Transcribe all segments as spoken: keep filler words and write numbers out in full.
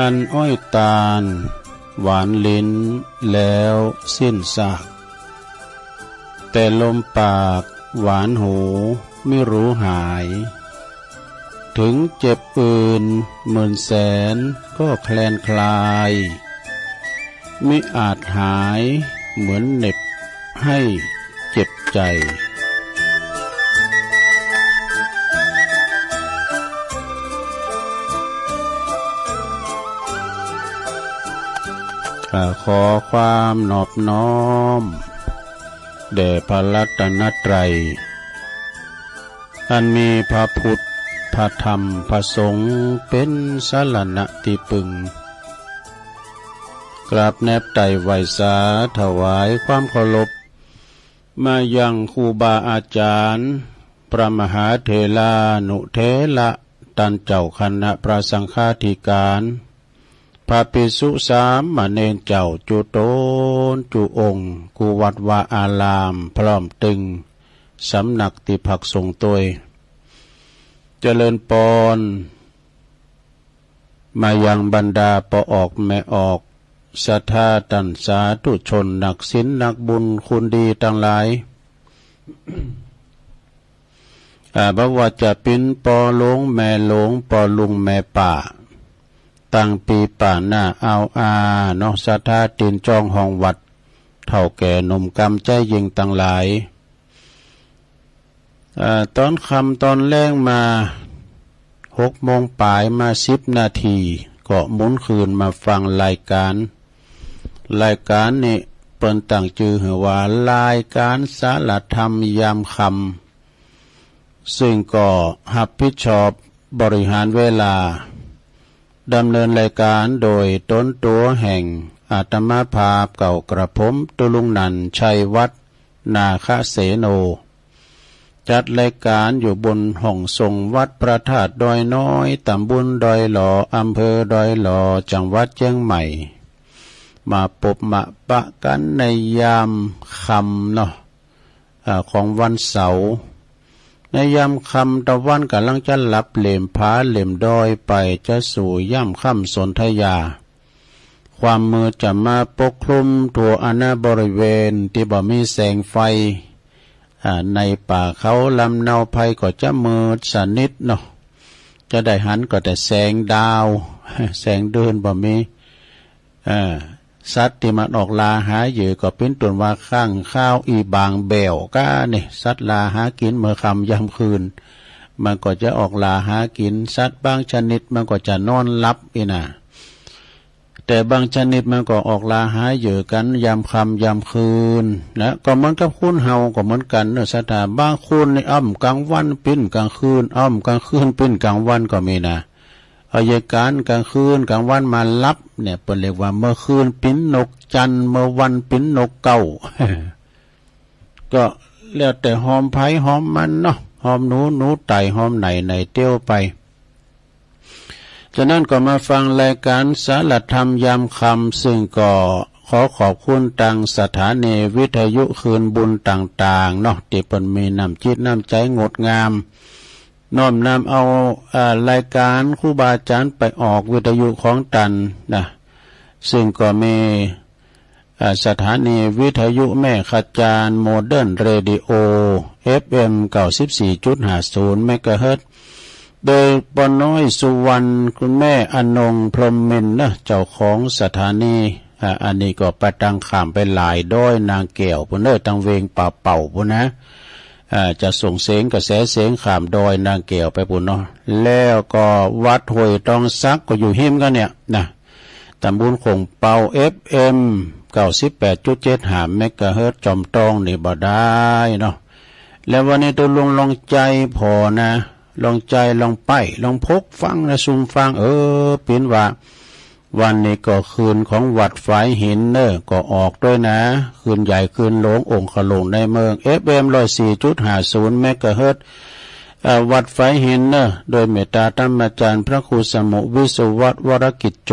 อันอ้อยตาลหวานลิ้นแล้วสิ้นซาก แต่ลมปากหวานหูไม่รู้หาย ถึงเจ็บอื่นหมื่นแสนก็แคลนคลาย มิอาจหายเหมือนเหน็บให้เจ็บใจ ข้าขอความนอบน้อมแด่พระรัตนตรัย อันมีพระพุทธ พระธรรม พระสงฆ์เป็นสรณะที่พึ่ง กราบแนบไต่ไหว้สาถวายความเคารพ มายังครูบาอาจารย์ พระมหาเถรานุเถระ ต้านเจ้าคณะพระสังฆาธิการ พระภิกษุสามเณรเจ้าจุ๊ตนจุ๊องค์ กู้วัดวาอาราม พร้อมตึงสำนักตี้พักสงฆ์ตวย เจริญปอน มายังบรรดาป้อออกแม่ออก ศรัทธาต้านสาธุชน นักศีลนักบุญคุณดีตังหลาย อ่า บ่ว่าจะเป๋นป้อหลวงแม่หลวง ป้อลุงแม่ป้า ตังปีป้าน้าอาวอาเนาะ ศรัทธาตีนจ้องห้องวัด เฒ่าแก่หนุ่มกำใจ๊ยิงตังหลาย อ่า ตอนค่ำตอนแลงมา หกโมงปายมาสิบนาที ก็หมุนคืนมาฟังรายการ รายการนี้เปิ้นตั้งจื้อหื้อว่ารายการสารธรรมยามค่ำ ซึ่งก็ฮับผิดชอบบริหารเวลา ดำเนินรายการโดยตนตั๋วแห่งอาตมาภาพเก่ากระผม ตุ๊ลุงนันท์ ชัยวัฒน์ นาคเสโน จัดรายการอยู่บนห้องส่งวัดพระธาตุดอยน้อย ตำบลดอยหล่อ อำเภอดอยหล่อ จังหวัดเจียงใหม่ มาปบมาปะกั๋นในยามค่ำเนาะ อ่า ของวันเสาร์ ในยามค่ำตะวันก่ำลังจะหลับ เหล่มผาเหล่มดอยไป จะสู่ยามค่ำสนธยา ความมืดจะมาปกคลุมทั่วอาณาบริเวณตี้บ่มีแสงไฟ อ่า ในป่าเขาลำเนาไพรก็จะมืดสนิทเนาะ จะได้หันก็แต่แสงดาว แสงเดือนบ่มี เอ่อ สัตว์ตี้มันออกล่าหาเหยื่อก็เป๋นต้นว่าค้างคาว อี่บ่างแบ้วก้านี่ สัตว์ล่าหากิ๋นเมื่อค่ำยามคืน มันก็จะออกล่าหากิ๋น สัตว์บางชนิดมันก็จะนอนหลับอี้นะ แต่บางชนิดมันก็ออกล่าหาเหยื่อกั๋นยามค่ำยามคืนนะ ก็เหมือนกับคนเฮาก็เหมือนกั๋นเนาะศรัทธา บางคนนี่อ้ำกลางวันปิ้นกลางคืน อ้ำกลางคืนปิ้นกลางวันก็มีนะ เอายายการกลางคืนกลางวันมาหลับเนี่ย เปิ้นเรียกว่าเมื่อคืนปิ้นนกจั่น เมื่อวันปิ้นนกเก๊า ก็แล้วแต่ฮอมไผฮอมมันเนาะ ฮอมหนูหนูไต่ ฮอมไหนไหนเตียวไป ฉะนั้นก็มาฟังรายการสารธรรมยามค่ำ ซึ่งก็ขอขอบคุณตางสถานีวิทยุคืนบุญต่างๆ เนาะ ตี้เปิ้นมีน้ำจิตน้ำใจ๋งดงาม น้อมนำเอา เอ่อ รายการครูบาอาจ๋ารย์ไปออกวิทยุของตันนะ ซึ่งก็มี เอ่อ สถานีวิทยุแม่ขจาร โมเดิร์นเรดิโอ เอฟเอ็ม เก้าสิบสี่จุดห้าศูนย์ เมกะเฮิรตซ์ โดยป้อน้อยสุวรรณ คุณแม่อนงพรหมมินทร์นะ เจ้าของสถานี อ่า อันนี้ก็ไปตังข้ามไปหลายดอยนางแก้วปู้นเน่อ ตังเวงป่าเป่าปู้นนะ อ่า จะส่งเสียงกระแสเสียงข้ามดอยนางแก้วไปปู้นเนาะ แล้วก็วัดห้วยตองสักก็อยู่ฮิมกั๋นเนี่ยนะ ตำบลโข่งเปา เอฟเอ็ม เก้าสิบแปดจุดเจ็ดห้า เมกะเฮิรตซ์ จอมตองนี่บ่ได้เนาะ แล้ววันนี้ตุ๊ลุงลองใจ๋ผ่อนะ ลองใจ๋ลองไป ลองพกฟังนะ ซุมฟัง เออ เป๋นว่า วันนี้ก็คืนของวัดฝายหินเน่อ ก็ออกตวยนะ คืนใหญ่คืนหลวงองค์ขะหลงในเมือง เอฟเอ็ม ร้อยสี่จุดห้าศูนย์ เมกะเฮิรตซ์ เอ่อ วัดฝายหินเน่อ โดยเมตตาธรรมาจ๋ารย์พระครูสมุห์ วิศวัตร วรกิจโจ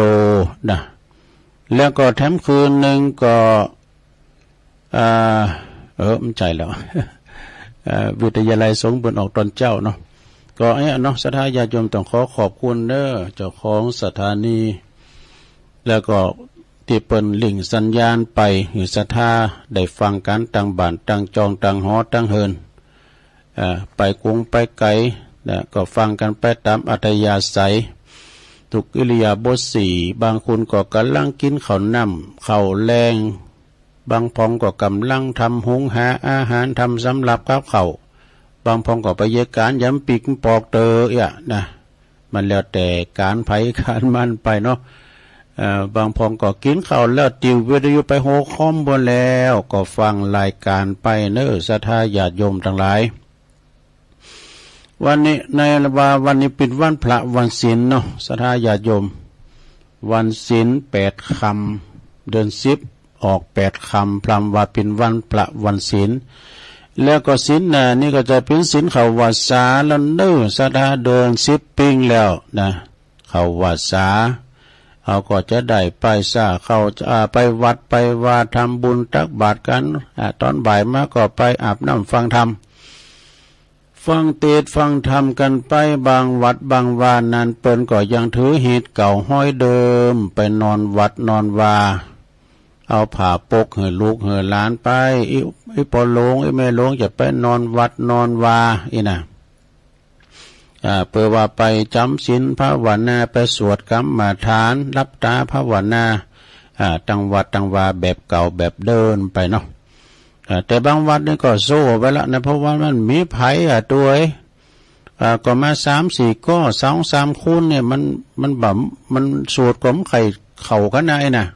นะ แล้วก็แถมคืนหนึ่งก็ อ่า เออ บ่ใจ้แล้ว เอ่อ วิทยาลัยสงฆ์เปิ้นออกตอนเจ๊าเนาะ ก็อันนี้เนาะ ศรัทธาญาติโยมต้องขอขอบคุณเน่อ เจ้าของสถานี แล้วก็ตี้เปิ้นเล่งสัญญาณไปหื้อศรัทธาได้ฟังกั๋นตังบ้านตังจองตังหอตังเฮือน เอ่อ ไปกุงไปไก๋ แล้วก็ฟังกั๋นไปต๋ามอัธยาศัย ทุกอิริยาบถสี่ บางคนก็ก่ำลังกิ๋นข้าวน้ำข้าวแลง บางพ่องก็ก่ำลังทำหุงหาอาหาร ทำสำรับกับข้าว บางพ่องก็ไปเยียะก๋านยำปิ๊กปอกเต๋อเอี้ยนะ มันแล้วแต่ก๋านไผก๋านมันไปเนาะ เอ่อ บางพ่องก็กิ๋นข้าวแล้วติววิทยุไปหัวคอมโบ้นแล้ว ก็ฟังรายก๋านไปเน้อ ศรัทธาญาติโยมตังหลาย วันนี้ในว่าวันนี้เป๋นวันพระวันศีลเนาะ ศรัทธาญาติโยม วันศีลแปดค่ำ เดือนสิบ ออกแปดค่ำ พร่ำว่าเป๋นวันพระวันศีล แล้วก็ศีลหน้านี่ก็จะเป๋นศีลเข้าวัสสาแล้วเน้อ ศรัทธา เดือนสิบปิ้งแล้วนะ เข้าวัสสา เฮาก็จะได้ไปสร้างเข้า อ่า ไปวัดไปวาทำบุญตักบาตรกั๋น อ่า ต๋อนบ่ายมาก็ไปอาบน้ำฟังธรรม ฟังเตสน์ฟังธรรมกั๋นไป บางวัดบางวานั้นเปิ้นก็ยังถือฮีตเก่าฮ้อยเดิม ไปนอนวัดนอนวา เอาผ้าปกหื้อลูกหื้อหลานไป อี่ อี่ป้อหลวง อี่แม่หลวงจะไปนอนวัดนอนวา อี่นะ อ่า เปื้อว่าไปจ๋ำศีลภาวนา ไปสวดกรรมฐาน หลับต๋าภาวนา อ่า ตังวัดตังวาแบบเก่าแบบเดิมไปเนาะ อ่า แต่บางวัดนี่ก็โซ่ไปละนะ เพราะว่ามันมีไผอ่ะ ตัวเอ้ย อ่า ก็มาสามสี่ก้อ สองสามคนเนี่ย มัน มันบ่ มันสวดก็บ่ใค่เข้ากั๋นนะ ไอ้นะ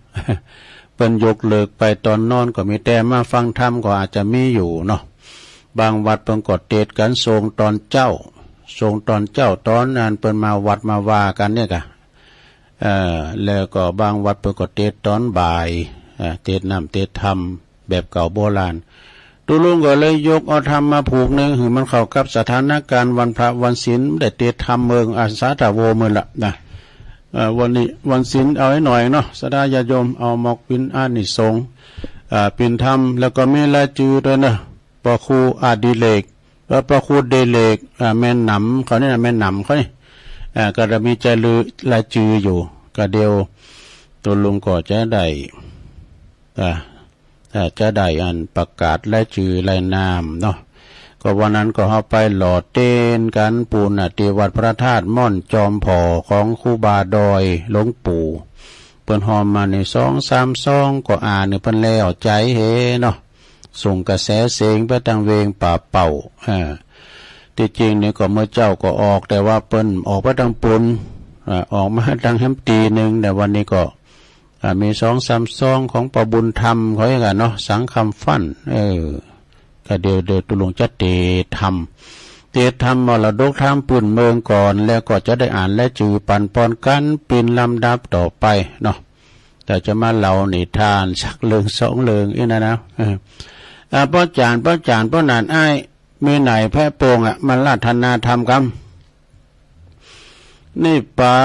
เปิ้นยกเลิกไปต๋อนนอนก็มี แต่มาฟังธรรมก็อาจจะมีอยู่เนาะ บางวัดเปิ้นก็เตสน์กั๋นส่งต๋อนเจ๊า ส่งต๋อนเจ๊า ต๋อนนั้นเปิ้นมาวัดมาวากั๋นเนี่ยกะ เอ่อ แล้วก็บางวัดเปิ้นก็เตสน์ต๋อนบ่าย เอ่อ เตสน์น้ำเตสน์ธรรมแบบเก่าโบราณ ตุ๊ลุงก็เลยยกเอาธรรมมาผูกหนึ่ง หื้อมันเข้ากับสถานการณ์วันพระวันศีล ได้เตสน์ธรรมเมืองอาสาทะโวเมืองละนะ เอ่อ วันนี้วันศีลเอาให้หน่อยเนาะ ศรัทธาญาติโยม เอาหมอกเป๋นอานิสงส์ อ่า เป๋นธรรม แล้วก็มีรายจื่อด้วยนะ พระครูอดิเรก แล้วพระครูเดเรก อ่า แม่หนำเขานี่นะ แม่หนำเขานี่ อ่า ก็จะมีรายจื่อ รายจื่ออยู่ ก็เดี๋ยวตุ๊ลุงก็จะได้ อ่า อ่า จะได้อันประกาศรายจื่อรายนามเนาะ ก็วันนั้นก็เฮาไปหล่อเตนกั๋นปู้นน่ะ ตี้วัดพระธาตุม่อนจอมผ่อของครูบาดอยหลวงปู่ เปิ้นฮอมมาในสองสามซอง ก็อ่านให้เปิ้นแล้วใจ๋เฮเนาะ ส่งกระแสเสียงไปตังเวงป่าเป่า อ่า ตี้จริงนี่ก็เมื่อเจ๊าก็ออก แต่ว่าเปิ้นออกไปตังปูน อ่า ออกมาตังแหมตี้หนึ่ง แต่วันนี้ก็ อ่า มีสองสามซองของป้อบุญธรรมเขาอย่างนั้นเนาะ สังคำฟั่น เออ ก็เดี๋ยว เดี๋ยวตุ๊ลุงจะเตสน์ธรรม เตสน์ธรรมมรดกธรรมปื้นเมืองก่อน แล้วก็จะได้อ่านรายจื่อปันปอนกั๋นเป๋นลำดับต่อไปเนาะ แต่จะมาเล่านิทานสักเรื่องสองเรื่องอี้นะนะ เออ อ่า ป้อจ๋ารย์ ป้อจ๋ารย์ ป้อหนานอ้าย มีไหนแพะโป่งอ่ะ มาราธนาธรรมกำ นิพพา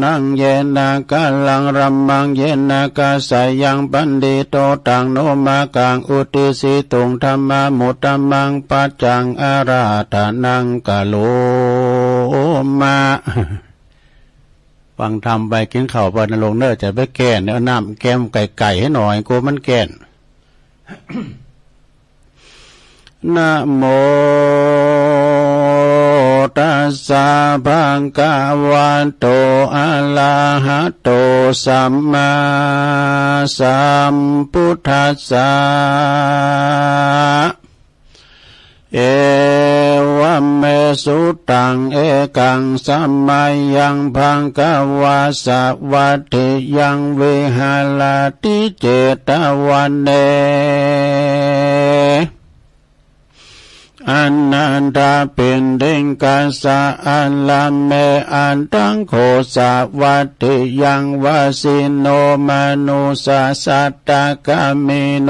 นัง เยนะ กาลัง รัมมัง เยนะ กาสายัง ปัณฑิโต ตัง โน มากัง อุตติสสิตุง ธัมมานุตตมัง ปัจจัง อาราธนัง กะโรมะ ฟังธรรมไป กิ๋นข้าวไปนะลูกเน้อ จะไปแก้น เอาน้ำแก้มไก่ๆ ให้หน่อย กลัวมันแก้น นะโมตัสสะ ภะคะวะโต อะระหะโต สัมมาสัมพุทธัสสะ เอวะเม สุตัง เอกัง สะมะยัง ภะคะวา สะวัตถิยัง วิหะระติ เจตะวะเน อะนันทะปิณฑิกัสสะ อะระเม อัตถังโฆ สะวัตถิยัง วะสิโน มะนุสสะ สัตตะกะมะโน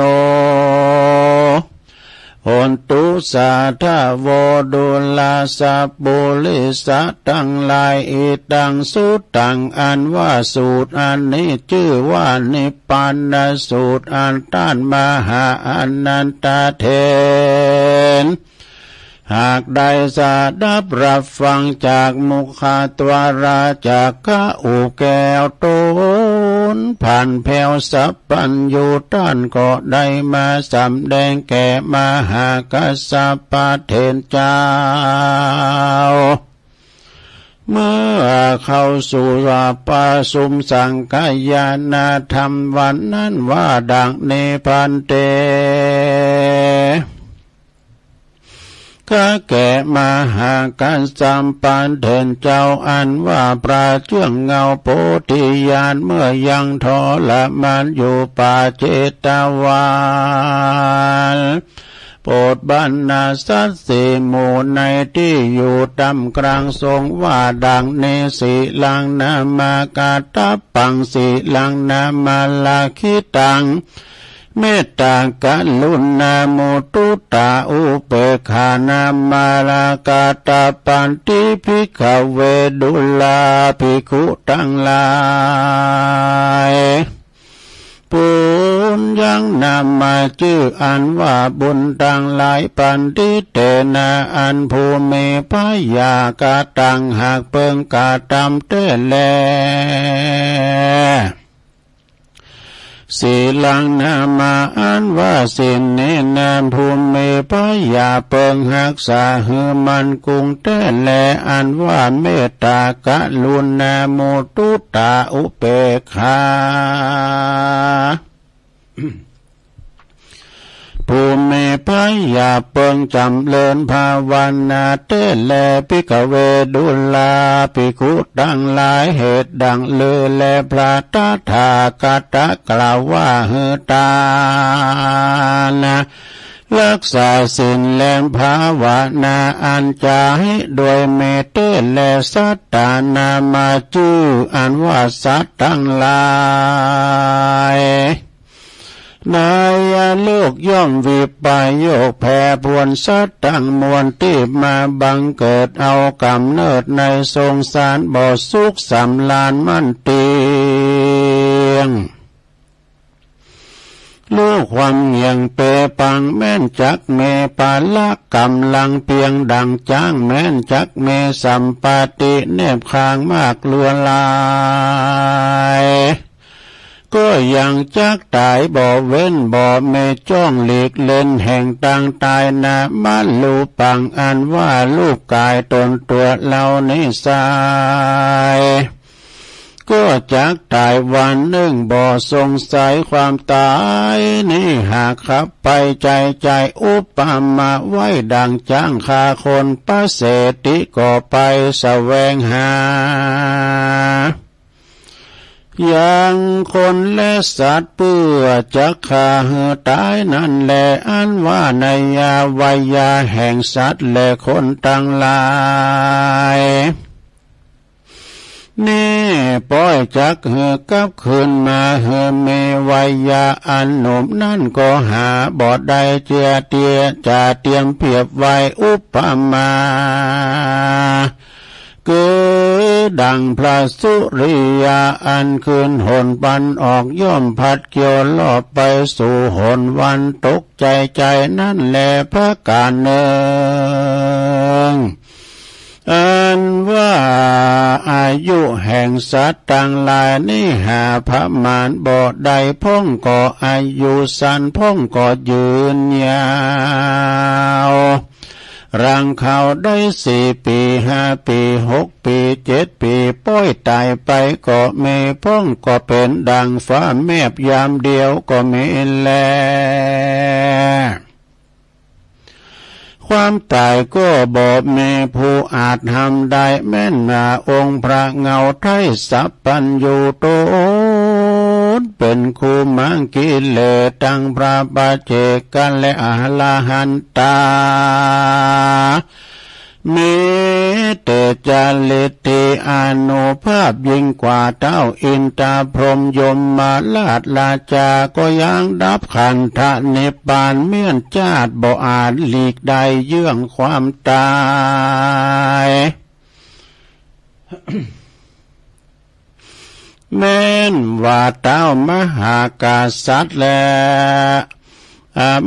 โหนตุ สาทะโว ดูราสะปุริสะตังหลาย อิตัง สุตัง อันว่าสูตรอันนี้จื้อว่านิพพานสูตร อันต้านมหาอะนันทะเถร หากได้สดับรับฟังจากมุขทวารจักขะ อุแก้วตนผ่านแผ้วสัพพัญญู ต้านก็ได้มาสำแดงแก่มหากัสสปะเถรเจ้า เมื่อเข้าสู่ประชุมสังคายนาธรรมวันนั้นว่าดังนี้ ภันเต ข้าแก่มหากัสสปะเถรเจ้า อันว่าพระเจ้าเงาโพธิญาณ เมื่อยังทรมานอยู่ป่าเชตวัน โปรดบรรดาสัตว์สี่หมู่ในที่อยู่ท่ามกลาง ทรงว่าดังนี้ สีลังนามา กาตปัง สีลังนามา ลาคิตัง เมตตากรุณา มุตุตา อุเปกขา นามา ลากาตปันติ ภิกขเว ดูราภิกขุตังหลาย ปุญญัง นามา จื้ออันว่าบุญตังหลาย ปันติเตนะ อันผู้มีพระยากะตังหากเปิงกระตำแต๊แล สีลังนามา อันว่าศีลนี้นา ผู้มีพระยาเปิงฮักษาหื้อมั่นคงแต๊แล อันว่าเมตตากรุณา มุตุตา อุเปกขา ผู้มีพระยาเปิงจ๋ำเริญภาวนาแต๊แล ภิกขเว ดูราภิกขุตังหลาย เหตุดังลือแล พระตถาคตะกล่าวว่าหื้อตานะ ฮักษาศีลและภาวนา อันจะให้โดยเมตเตแล สัตตานามา จื้ออันว่าสัตว์ตังหลาย ในโลกย่อมวิปโยคแผ่ผล สัตว์ตังมวลตี้มาบังเกิดเอาก๋ำเนิดในสงสาร บ่สุขสำราญมั่นเตียง ลูกความเงี่ยงเปปัง แม้นจักมีพละก๋ำลังเปียงดั่งจ๊าง แม้นจักมีสัมปติแนบข้างมากลัวหลาย ก็ยังจักต๋ายบ่เว้น บ่มีจ้องหลีกเล่นแห่งตางต๋ายนา มะรูปัง อันว่ารูปก๋ายต๋นตั๋วเฮานี้ไซร้ ก็จักต๋ายวันนึ่ง บ่สงสัยความต๋ายนี้ หากขับไปใจ๋ใจ๋ อุปมาไว้ดั่งจ๊างฆ่าคน ปเสฐิก็ไปแสวงหา ยังคนและสัตว์เปื้อจักฆ่าหื้อต๋ายนั้นแล อันว่าในยาวัยยาแห่งสัตว์และคนตังหลาย นี้ป้อยจักหื้อกลับคืนมาหื้อมีวัยยาอันหนุ่มนั้นก็หาบ่ได้เจียเตีย จะเตรียมเปรียบไว้อุปมา คือดั่งพระสุริยาอันขึ้นหนปันออก ย่อมพัดเกี่ยวรอบไปสู่หนวันตกใจ๋ใจ๋นั้นแล ประก๋านนึ่ง อันว่าอายุแห่งสัตว์ตังหลายนี้หาประมาณบ่ได้ พ่องก็อายุสั้น พ่องก็ยืนยาว หลังเขาได้สี่ปี๋ ห้าปี๋ หกปี๋ เจ็ดปี๋ ป้อยต๋ายไปก็มี พ่องก็เป๋นดั่งฟ้าแมบยามเดียวก็มีแล ความต๋ายก็บ่มีผู้อาจห้ามได้ แม้นว่าองค์พระเงาไท้สัพพัญญูต๋นเป๋นครูมังกิเลสตังพระปัจเจกะและอรหันตา มีเตจาฤทธิอานุภาพยิ่งกว่าเท้าอินทรพรหมยมราชราชา ก็ยังดับขันธนิพพานเมี้ยนจาติบ่อาจหลีกได้เยื่องความต๋าย แม้นว่าเท้ามหากษัตริย์และ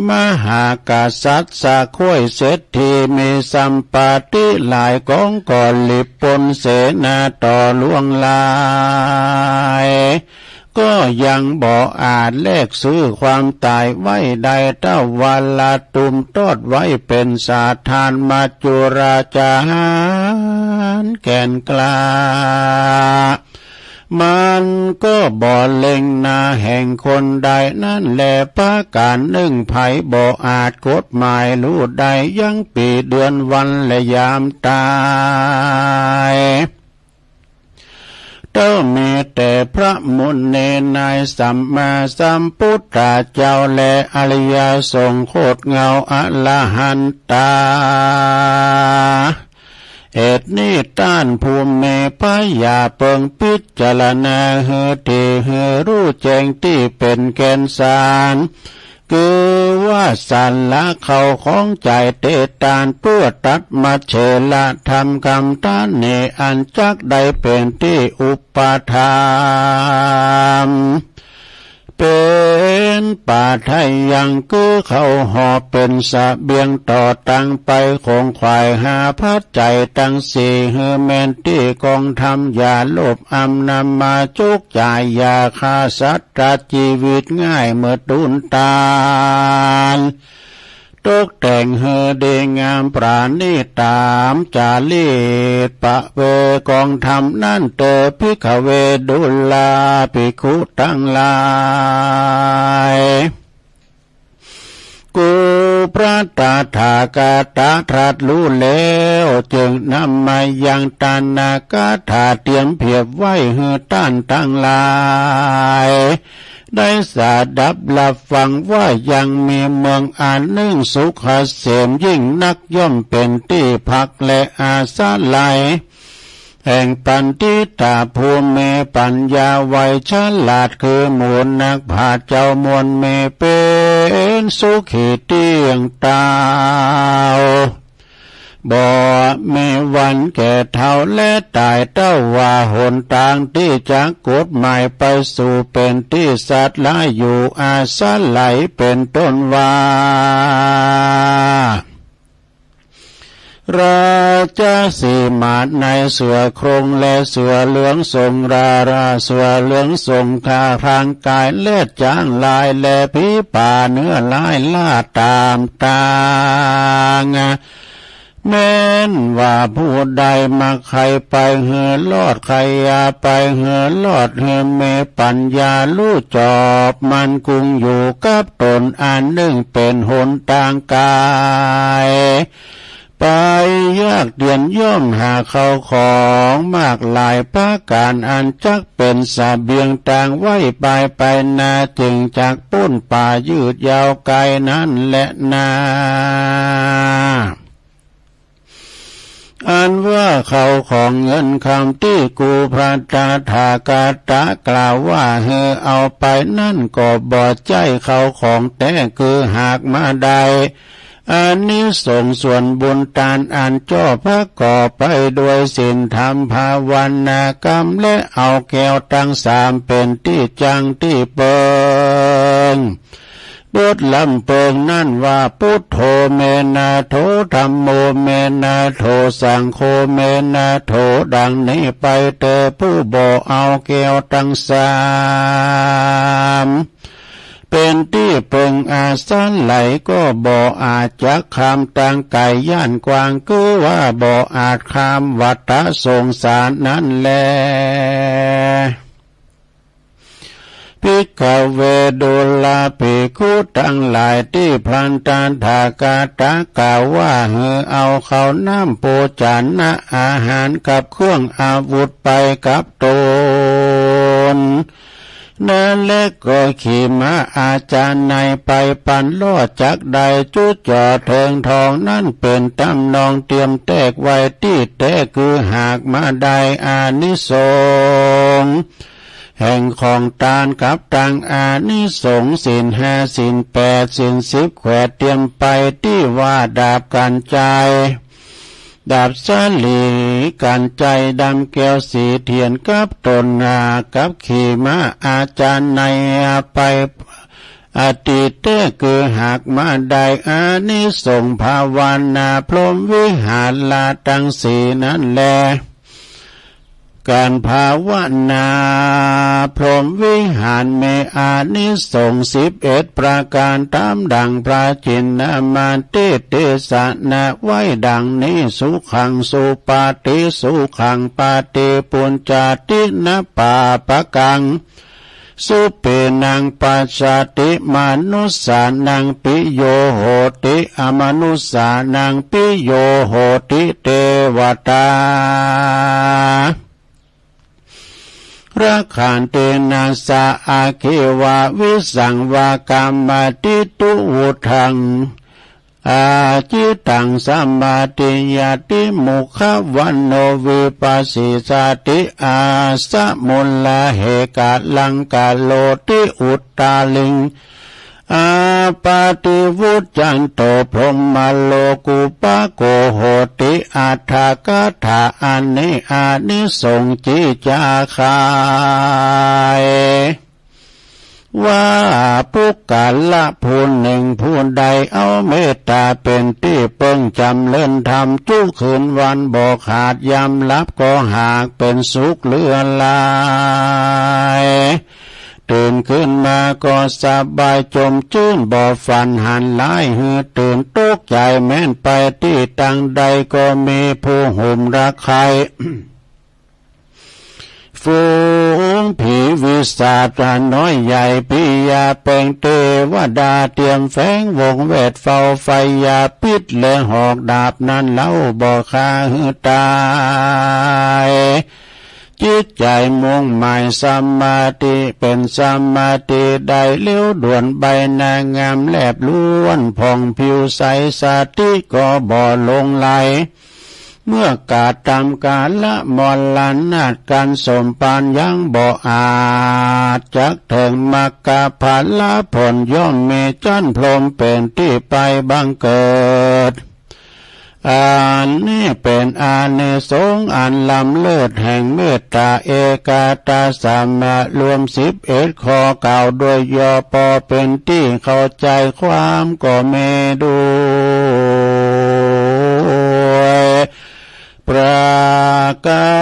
มหากษัตริย์สะข้วยเศรษฐี มีสัมปติหลายกอง ก็หลีบปนเสนาต่อหลวงหลาย ก็ยังบ่อาจแลกซื้อความต๋ายไว้ได้ เต้าว่าละตุมตอดไว้เป๋นสถาน มัจจุราชาหารแก่นกล้า มันก็บ่เล็งหน้าแห่งคนใด นั้นแลประก๋านนึ่ง ใผบ่อาจกฎหมายฮู้ได้ ยั้งปี๋เดือนวันและยามต๋าย เต้ามีแต่พระมุนีในสัมมาสัมพุทธเจ้า และอริยสงฆ์โคตรเงาอรหันตา เหตุนี้ต้านผู้มีปัญญาเปิงพิจารณาหื้อถี่ หื้อฮู้แจ้งตี้เป๋นแก่นสาร คือว่าสาระเข้าของใจ๋เตตาน เปื้อตัดมัจเฉรธรรมกำตานี้ อันจักได้เป๋นตี้อุปาทาน เป๋นปาทะยัง คือเข้าห่อเป๋นเสบียงต่อตางไป ขงขวายหาปัจจัยตังสี่ หื้อแม่นตี้กองธรรม อย่าโลภอำนำมาจุกจ่าย อย่าฆ่าสัตว์ตัดจีวิตง่าย เมื่อตูนตาย ตกแต่งหื้อดีงามประณีตต๋ามจารีต ประเวณกองธรรมนั้นเตอ ภิกขเว ดูราภิกขุตังหลาย กูพระตถาคตะตรัสฮู้แล้ว จึงนำมายังตานคาถา เตรียมเผียบไว้หื้อต้านตังหลาย ได้สดับรับฟังว่า ยังมีเมืองอันนึ่งสุขเกษมยิ่งนัก ย่อมเป๋นตี้พักและอาศัย แห่งปัณฑิตาผู้มีปัญญาไวฉลาด คือหมู่นักปราชญ์เจ้ามวล มีเป๋นสุขีตี้ยังเต้า บ่มีวันแก่เฒ่าและต๋าย เต้าว่าหนตางตี้จักกฎหมายไปสู่เป๋นตี้สัตว์หลายอยู่อาศัย เป๋นต้นว่า ราชสีมาในเสือโคร่งและเสือเหลืองสง ราราเสือเหลืองสง คาร่างกายและจ๊างลาย และผีป่าเนื้อลายล่าต๋ามตาง แม้นว่าผู้ใดมักใค่ไปหื้อรอด ใค่อยากไปหื้อรอด หื้อมีปัญญาฮู้จอบ มั่นคงอยู่กับต๋นอันนึ่งเป๋นหนตางกาย ไปยากเย็นย่อมหาเข้าของมากหลายประก๋าน อันจักเป๋นเสบียงตางไว้ปายไปนา จึงจักป๊นป่ายืดยาวไกลนั้นแลนา อันว่าเข้าของเงินคำตี้กูพระตถาคตะกล่าวว่าหื้อเอาไปนั้น ก็บ่ใจ้เข้าของแต๊ คือหากมาได้ อานิสงส์ส่วนบุญตานอันจ้อประกอบไปด้วยศีลธรรมภาวนากรรม และเอาแก้วตังสามเป๋นตี้จั้งตี้เปิง บทลำเปิงนั้นว่า พุทโธ เม นาโถ ธัมโม เม นาโถ สังโฆ เม นาโถ ดังนี้ไปเตอ ผู้บ่เอาแก้วตังสาม เป๋นตี้เปิงอาศัย ก็บ่อาจจักข้ามตางไก๋ย่านกว้าง คือว่าบ่อาจข้ามวัฏสงสารนั้นแล ภิกขเว ดูราภิกขุตังหลาย ตี้พระตถาคตะกล่าวว่าหื้อเอาข้าวน้ำโภชนะอาหารกับเครื่องอาวุธไปกับต๋น นั้นแลก็ขี่ม้าอาชาไนยไปปันล้อจักได้จุดจ่อเถิงทอง นั้นเป๋นตำนองเตรียมแต๊ไว้ตี้แต๊ คือหากมาได้อานิสงส์แห่งของตานกับตังอานิสงส์ศีลห้า ศีลแปด ศีลสิบแขวดเตรียมไป ตี้ว่าดาบกัญชัย ดาบสาลี กัญชัยดำแก้วสีเทียนกับต๋นหากับขี่ม้าอาชาไนยไป อดีตแต๊กือหากมาได้อานิสงส์ภาวนาพรหมวิหารละตังสี่นั้นแล การภาวนาพรหมวิหารมีอานิสงส์สิบเอ็ดประการ ตามดังพระจินนมาธิเตสนาไว้ดังนี้ สุขังสุปาฏิ สุขังปาฏิปุญญาตินะปาปะกัง สุเปนังปัสสติ มนุสสานังปิโยโหติ อมนุสสานังปิโยโหติ เทวตา รักขันตินาสาอาคิวาวิสังวากรรมติตุวุฒัง อาจิตังสมาธิยาติมุขวันโนวิปัสสิสาติ อาสะมุลลาเหกะลังกะโลติอุตตาลิง อาปาติวุจจันโตพรหมโลกุปะโกโหติ อัตถกถาอันนี้อานิสงส์จิจาคาย ว่าปุคคละผู้หนึ่งผู้ใดเอาเมตตาเป็นตี้เปิ้ง จำเริญธรรมจุคืนวันบ่ขาด ยามหลับก็หากเป็นสุขเหลือหลาย ตื่นขึ้นมาก็สบายจมจื้นบ่ฝันหันร้ายหือตื่นตกใจแม้นไปตี้ตังใดก็มีผู้ห่มรักใคร่ ฝูงผีวิสาจน้อยใหญ่ปิยาแปงเตวดาเตรียมแฝงวงแวดเฝ้าไฟยาพิษและหอกดาบนั้นเล่าบ่ฆ่าหือตาย จิตใจมุ่งหมายสมาธิเป็นสมาธิได้เร็วด่วนใบหน้างามแลบล้วนผ่องผิวใสสติก็บ่หลงไหล เมื่อกาดตามกาละมรณะการสมปานยังบ่อาจ จักถึงมรรคผลผลย่อมมีจั้นพรหมเป็นตี้ไปบังเกิด อันนี้เป็นอานิสงส์อันล้ำเลิศแห่งเมตตาเอกาทาสมะรวมสิบเอ็ดข้อกล่าวโดยย่อปอเป็นตี้เข้าใจความก็มีด้วย ประกา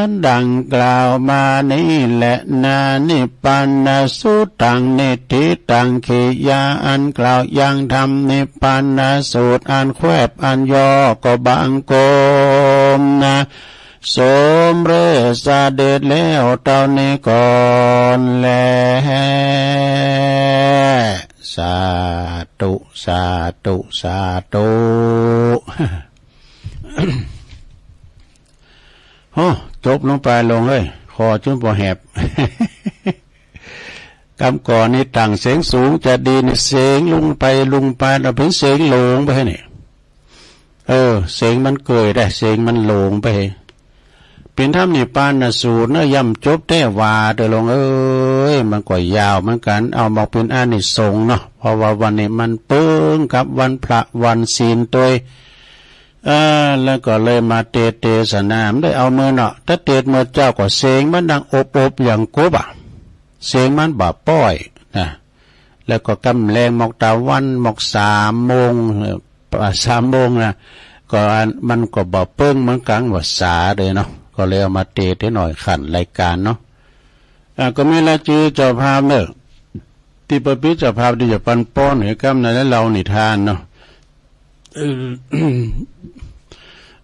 รดังกล่าวมานี้แหละนา นิพพานสูตรตัง นิทธิตัง ขียาอันกล่าวยังธรรมนิพพานสูตรอันแคบอันย่อก็บังคมนะ สมเร็จเสด็จแล้วเต้านี้ก่อนแล สาธุ สาธุ สาธุ โอ้ จบลงไปลงเฮ้ย คอจุ่มปอแหบ กำก่อนนี่ตั้งเสียงสูงจะดีนี่เสียงลงไปลงไป เราเป็นเสียงหลงไปนี่ เออ เสียงมันเกยได้ เสียงมันหลงไป เป็นธรรมนิพพานสูตรเนอะ ย่ำจบแท้ว่าเด้อหลวงเอ้ย มันก็ยาวเหมือนกัน เอามาเป็นอานิสงส์เนาะ เพราะว่าวันนี้มันเปิ้งกับวันพระวันศีลตัวย เออ แล้วก็เลยมาเตสน์เตสนา มันได้เอามือเนาะ ถ้าเตสน์เมื่อเจ้าก็เสียงมันดังอบอบอย่างกบอะ เสียงมันบ่ป้อยนะ แล้วก็กำแลงหมอกตะวันหมอกสามโมง เอ่อ สามโมงนะ ก็อัน มันก็บ่เปิ้งเหมือนกังว่าสาเลยเนาะ ก็เลยเอามาเตสน์หน่อยขันรายการเนาะ อ่า ก็มีรายจื้อเจ้าภาพเนอะ ที่เปิ้นเป็นเจ้าภาพที่จะปันป้อนให้กำนั้นและเล่านิทานเนาะ เอ่อ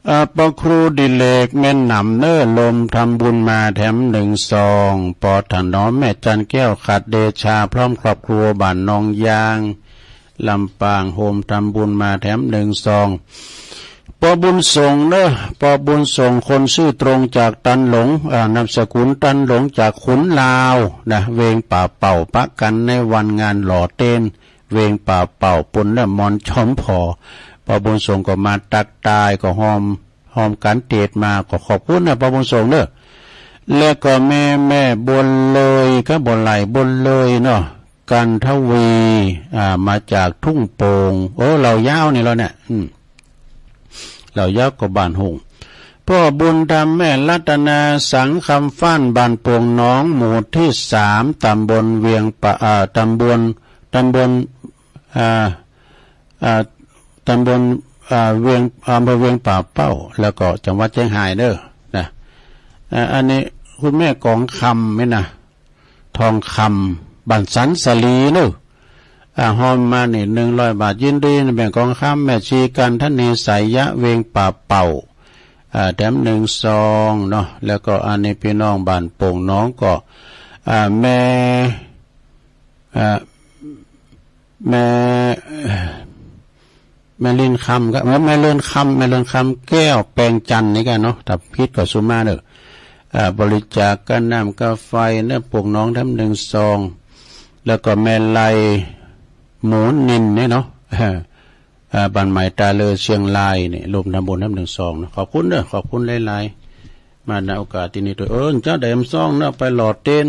อ่า ปอครูดิเลกแม่นหนำเนอ ลมทำบุญมาแถมหนึ่งซอง ปอถนอมแม่จันแก้วขัดเดชา พร้อมครอบครัวบ้านหนองยาง ลำปาง โฮมทำบุญมาแถมหนึ่งซอง ปอบุญส่งเนอะ ปอบุญส่งคนซื่อตรงจากตันหลง อ่า นามสกุลตันหลงจากขุนลาวนะ เวงป่าเป่า ปะกันในวันงานหล่อเตน เวงป่าเป่า ปุณณมอนชอมผอ ปอบุญส่งก็มาตักตาย ก็ฮอม ฮอมกันเตสน์มา ก็ขอบคุณนะ ปอบุญส่งเนอะ และก็แม่ แม่บุญเลย ก็บ่ไหลบุญเลยเนาะ กันทวี อ่า มาจากทุ่งโป่ง โอ้ เหล่ายาวนี่แล้วเนี่ย อืม เหล่ายาวก็บ้านหงส์ พ่อบุญธรรมแม่รัตนา สังคำฟ้าน บ้านโป่งหนอง หมู่ที่สาม ตำบลเวียงป่า อ่า ตำบล ตำบล อ่า อ่า ตำบล อ่า เวียง อำเภอเวียงป่าเป้า แล้วก็จังหวัดเชียงรายเด้อ นะ อ่า อันนี้คุณแม่กองคำนี่นะ ทองคำ บ้านสันสาลีเนอะ อ่า ฮอมมานี่ หนึ่งร้อยบาท ยินดีนะ แม่กองคำ แม่ชีกันทะนี สายยะ เวียงป่าเป่า อ่า แถมหนึ่งซองเนาะ แล้วก็อันนี้พี่น้องบ้านโป่งหนองก็ อ่า แม่ อ่า แม่ แม่เลื่อนคำครับ แม่เลื่อนคำ แม่เลื่อนคำ แก้วแปงจันทน์นี่กันเนาะ ถ้าผิดก็สุมาเด้อ อ่า บริจาคค่าน้ำค่าไฟเนอะ โป่งหนองแถมหนึ่งซอง แล้วก็แม่ไลหมูนินเนี่ยเนาะ อ่า บ้านใหม่ตาเลอเชียงรายเนี่ย ร่วมทำบุญแถมหนึ่งซองเนาะ ขอบคุณเด้อ ขอบคุณหลายๆ มาในโอกาสที่นี่ด้วย เออ เจ้าได้แถมซองเนาะ ไปหล่อเตียน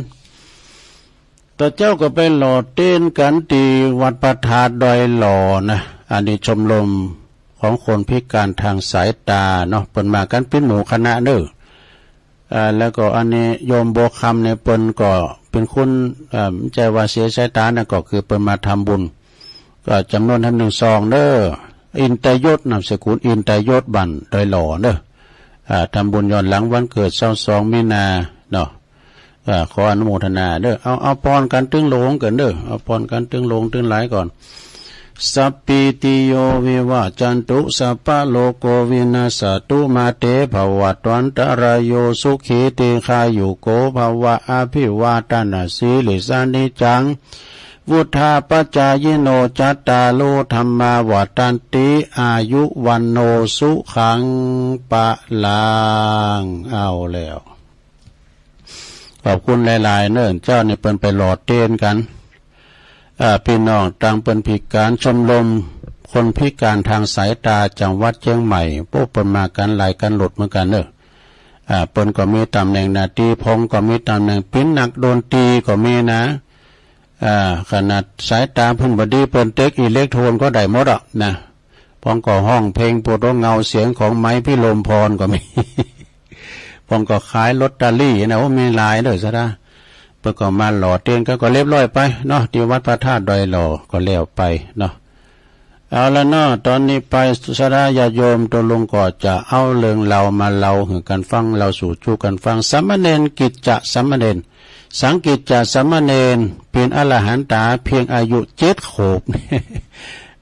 ตะเจ้าก็ไปหล่อเตียนกันตี้วัดพระธาตุดอยหล่อนะ อันนี้ชมรมของคนพิการทางสายตาเนาะ เปิ้นมากันเป๋นหมู่คณะเน้อ อ่า แล้วก็อันนี้โยมบัวคำเนี่ย เปิ้นก็เป๋นคน เอ่อ บ่ใจ้ว่าเสียสายตานะ ก็คือเปิ้นมาทำบุญ ก็จำนวนแถมหนึ่งซองเน้อ อินตยศ นามสกุลอินตยศ บ้านดอยหล่อเน้อ อ่า ทำบุญย้อนหลังวันเกิด ซาวสอง มีนาเนาะ อ่า ขออนุโมทนาเน้อ เอา เอาพรกันตึงหลวงก่อนเน้อ เอาพรกันตึงหลวงตึงหลายก่อน สัพพีติโยวิวัชชันตุ สัพพะโรโควินัสสะตุ มาเตภวัตวันตะรายโย สุขีทีฆายุโกภะวะ อะภิวาทะนะสีลิสสะนิจจัง วุฑฒาปะจายิโน จัตตาโรธัมมาวัฑฒันติ อายุวัณโณสุขังพะลัง เอาแล้ว ขอบคุณหลายๆ เน้อ เจ้านี่เปิ้นไปหล่อเตียนกัน อ่า พี่น้องตังเปิ้นพิการ ชมรมคนพิการทางสายตาจังหวัดเชียงใหม่ โอ้ เปิ้นมากันหลายคันรถเหมือนกันเน้อ อ่า เปิ้นก็มีตำแหน่งหน้าตี้ พ่องก็มีตำแหน่งเป๋นนักดนตรีก็มีนะ อ่า ขนาดสายตาเปิ้นบ่ดี เปิ้นเต็กอิเล็กโทรนก็ได้หมดอะนะ พ่องก็ฮ้องเพลง โปรดโอเงาเสียงของไหมพิรมพรก็มี พ่องก็ขายลอตเตอรี่นะ โอ้ มีหลายเด้อสะดา เปิ้นก็มาหล่อเตียนกันก็เรียบร้อยไปเนาะ ตี้วัดพระธาตุดอยหล่อก็แล้วไปเนาะ เอาละเนาะ ตอนนี้ไปสะดาญาติโยม ตกลงก็จะเอาเรื่องเล่ามาเล่าหื้อกันฟัง เล่าสู่จู้กันฟัง สามเณรกิจจะ สามเณร สังกิจจะ สามเณร เป๋นอรหันตาเพียงอายุเจ็ดขวบ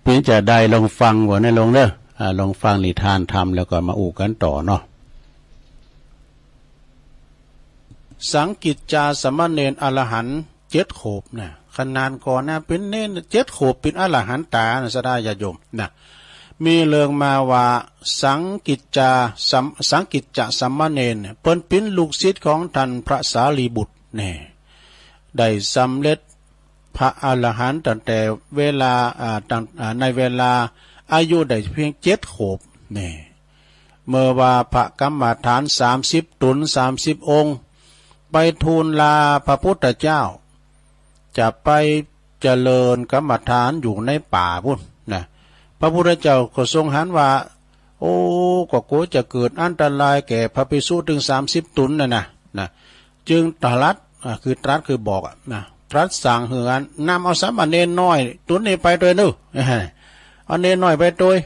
เป๋นจะใด ลองฟังก่อนนะโยมเน้อ อ่า ลองฟังนิทานธรรมแล้วก็มาอู้กันต่อเนาะ สังกิจจาสามเณรอรหันต์เจ็ดขวบนะ ขนาดก่อนนะ เป๋นเณรเจ็ดขวบ เป๋นอรหันตานะ สะดาญาติโยมนะ มีเรื่องมาว่าสังกิจจา สัม สังกิจจะสามเณรเนี่ย เปิ้นเป๋นลูกศิษย์ของท่านพระสารีบุตรเนี่ย ได้สำเร็จพระอรหันต์ตั้งแต่เวลา อ่า ตั้ง อ่า ในเวลาอายุได้เพียงเจ็ดขวบเนี่ย เมื่อว่าพระกรรมฐานสามสิบต๋น สามสิบองค์ ไปทูลลาพระพุทธเจ้า จะไปเจริญกรรมฐานอยู่ในป่าปู้นนะ พระพุทธเจ้าก็ทรงหันว่า โอ้ ก็กลัวจะเกิดอันตรายแก่พระภิกษุตึงสามสิบต๋นน่ะนะ นะ จึงตรัส อ่า คือตรัสคือบอกอะนะ ตรัสสั่งหื้ออันนำเอาสามเณรน้อยต๋นนี้ไปตวยเน้อ เอาเณรน้อยไปตวย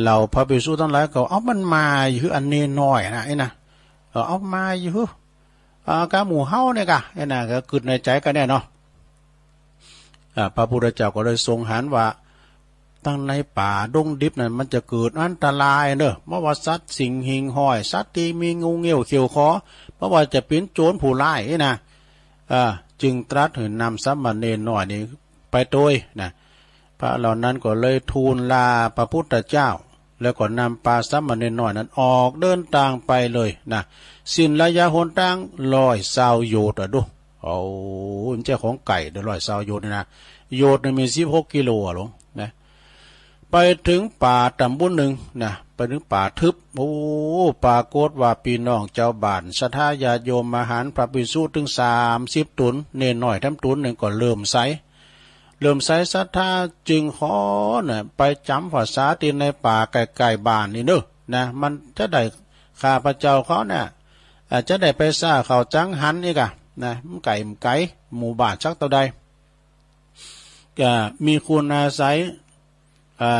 เหล่าพระภิกษุตังหลายก็ เอามันมาอยู่หื้ออันเณรน้อยนะ ไอ้นะ เออ เอามาอยู่หื้อ อ่า กะหมู่เฮาเนี่ยกะ ไอ้นะ ก็กึ๊ดในใจ๋กันเนี่ยเนาะ อ่า พระพุทธเจ้าก็เลยทรงหันว่า ตังในป่าดงดิบนั้นมันจะเกิดอันตรายเน้อ บ่ว่าสัตว์สิงห์หิ่งห้อย สัตว์ตี้มีงูเงี้ยวเขี้ยวขอ บ่ว่าจะเป๋นโจรผู้ร้ายนี่นะ อ่า จึงตรัสหื้อนำสามเณรน้อยนี้ไปตวยนะ พระเหล่านั้นก็เลยทูลลาพระพุทธเจ้า แล้วก็นำปาสามเณรน้อยนั้นออกเดินตางไปเลยนะ สิ้นระยะหนตางร้อยซาวโยชน์อะดู โอ้ มันเจ้าของไก๋เด้อ ร้อยซาวโยชน์นี่นะ โยชน์นี่มีสิบหกกิโลอะหลวงนะ ไปเถิงป่าต๋ำปู้นหนึ่งนะ ไปเถิงป่าทึบ โอ้ ปรากฏว่าปี้น้องจาวบ้าน ศรัทธาญาติโยม อาหารพระภิกษุตึงสามสิบต๋น เณรน้อยแถมต๋นหนึ่งก็เลื่อมใส เลื่อมใสศรัทธาจึงขอน่ะ ไปจ๋ำพรรษาตี้ในป่าใก้ๆบ้านนี่เน้อนะ มันจะได้ ข้าพเจ้าเขาเนี่ย เอ่อ จะได้ไปซ่าเขาจังหันอีกอะนะ มันไก๋ มันไก๋ หมู่บ้านสักเต้าใด ก็มีคุณอาศัย อ่า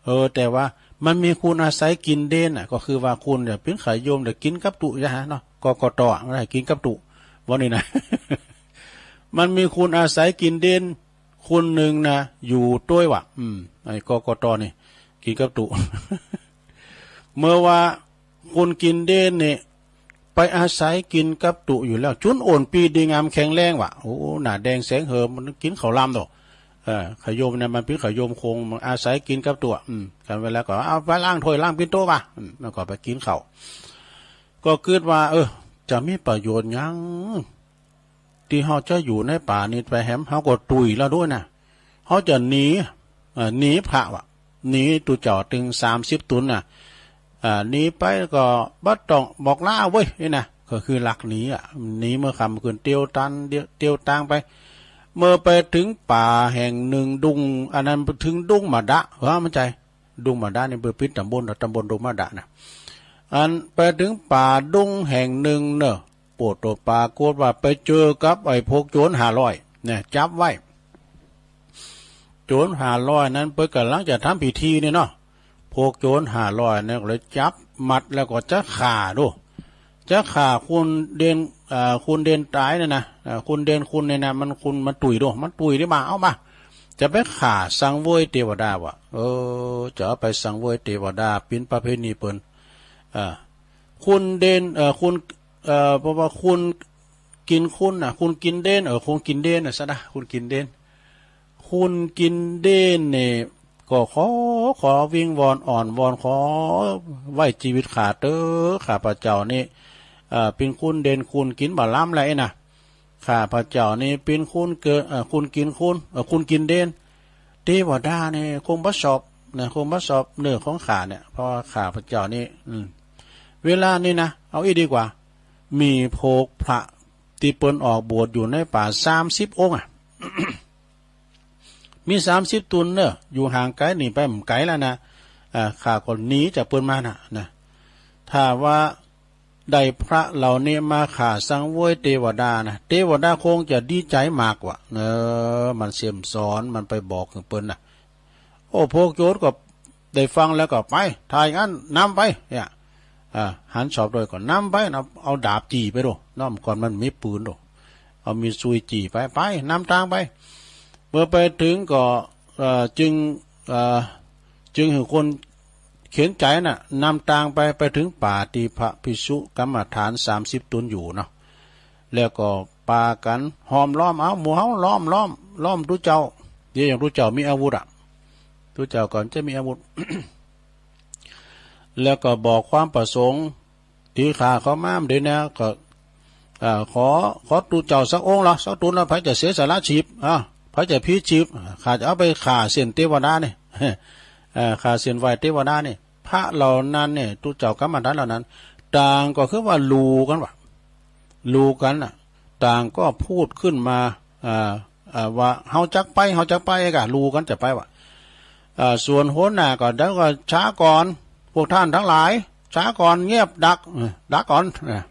เออ แต่ว่ามันมีคุณอาศัยกินเด่นน่ะ ก็คือว่าคุณเนี่ยเป็นขายโยมเดี๋ยวกินกับตุยะฮะเนาะ กกต อ่ะ มันให้กินกับตุ วันนี้นะ มันมีคุณอาศัยกินเด่น คนหนึ่งนะ อยู่ด้วยว่ะ อืม ไอ้ กกต นี่ กินกับตุ เมื่อว่าคนกินเด่นนี่ ไปอาศัยกินกับตุอยู่แล้ว จุนโอนปีดีงามแข็งแรงว่ะ โอ้ หน้าแดงแสงเหิม มันกินข้าวลำโต เออ ขายโยมเนี่ย มันเป็นขายโยมคง มันอาศัยกินกับตุ อืม กันเวลาก็เอาไปล้างถ้วยล้างปิ่นโตว่ะ อืม แล้วก็ไปกินข้าว ก็คิดว่า เออ จะมีประโยชน์หยัง ตี้เฮาจะอยู่ในป่านี้ไปแหม เฮาก็ตุยแล้วด้วยนะ เฮาจะหนี เอ่อ หนีพระว่ะ หนีตุ๊เจ้าตึงสามสิบตนน่ะ อ่า หนีไปก็บ่ต้องบอกลาเว้ย นี่นะ ก็คือลักหนีอะ หนีเมื่อค่ำคืนเตียวตัน เตียวตางไป เมื่อไปถึงป่าแห่งหนึ่งดง อันนั้นถึงดงหมาดะ เฮ้อ มันใจ้ ดงหมาดะนี่เปิ้นปิดตำบล ตำบลดงหมาดะนะ อันไปถึงป่าดงแห่งหนึ่งเนอะ โปรดโตปรากฏว่าไปเจอกับไอ้พวกโจรห้าร้อยเนี่ย จับไว้ โจรห้าร้อยนั้นเปิ้นกำลังจะทำพิธีนี่เนาะ พวกโจรห้าร้อยเนี่ยก็เลยจับมัดแล้วก็จะฆ่าดู จะฆ่าคุณเด่น เอ่อ คุณเด่นต๋ายเนี่ยนะ เอ่อ คุณเด่นคุณเนี่ยนะ มันคุณ มันตุยดู มันตุยได้มา เอามา จะไปฆ่าสังเวยเทวดาว่ะ เออ จะเอาไปสังเวยเทวดา เป็นประเพณีเปิ้น เอ่อ คุณเด่น เอ่อ คุณ เอ่อ เพราะว่าคุณกินคุณน่ะ คุณกินเด่น เออ คุณกินเด่นน่ะซะนะ คุณกินเด่น คุณกินเด่นเนี่ย ก็ขอ ขอวิงวอนอ้อนวอน ขอไว้ชีวิตข้าเต๊อะ ข้าพเจ้านี่ เอ่อ เป็นคุณเด่น คุณกินบ่ล้ำแล้วนะ ข้าพเจ้านี่เป็นคุณเกิด เอ่อ คุณกินคุณ เอ่อ คุณกินเด่น เทวดานี่คงบ่ชอบนะ คงบ่ชอบเนื้อของข้าเนี่ย เพราะว่าข้าพเจ้านี่ อืม เวลานี้นะ เอาอี้ดีกว่า มีพวกพระตี้เปิ้นออกบวชอยู่ในป่าสามสิบองค์อะ มีสามสิบตนเนอะ อยู่ห่างไกลนี่ไปบ่ไกลแล้วนะ อ่า ข้าก็หนีจากเปิ้นมาน่ะ นะ ถ้าว่าได้พระเหล่านี้มาฆ่าสังเวยเทวดานะ เทวดาคงจะดีใจมากว่ะ เออ มันเสียมสอน มันไปบอกกับเปิ้นน่ะ โอ้ พวกโจรก็ได้ฟังแล้วก็ไป ถ้าอย่างนั้นนำไป เนี่ย อ่า หันสอบด้วยก็นำไปนะ เอาดาบจี้ไปดู เนาะ ก่อนมันมีปืนดู เอามีดซุยจี้ไป ไป นำตางไป เมื่อไปถึงก็ เอ่อ จึง เอ่อ จึงหื้อคนเข็ญใจ๋น่ะ นำตางไป ไปถึงป่าตี้พระภิกษุกรรมฐานสามสิบตนอยู่เนาะ แล้วก็ปากั๋นห้อมล้อม เอา หมู่เฮาล้อม ล้อม ล้อมตุ๊เจ้า เดี๋ยวอย่างตุ๊เจ้ามีอาวุธอะ ตุ๊เจ้าก่อนจะมีอาวุธ แล้วก็บอกความประสงค์ ตี้ข้าเขามาเดี๋ยวนี้ก็ อ่า ขอ ขอตุ๊เจ้าสักองค์ละ สักต๋นละ ใผจะเสียสละชีพ อ่า ใผจะพลีชีพ อ่า ข้าจะเอาไปฆ่าเส้นเทวดานี่ เอ่อ ฆ่าเส้นไหว้เทวดานี่ พระเหล่านั้นเนี่ย ตุ๊เจ้ากรรมฐานเหล่านั้น ต่างก็คือว่าลู่กั๋นว่ะ ลู่กั๋นน่ะ ต่างก็พูดขึ้นมา อ่า อ่า ว่า เฮาจักไป เฮาจักไป ก็ลู่กั๋นจะไปว่ะ อ่า ส่วนหัวหน้าก็ เดี๋ยวก็ช้าก่อน พวกท่านทั้งหลาย ช้าก่อน เงียบ ดัก เออ ดักก่อน เออ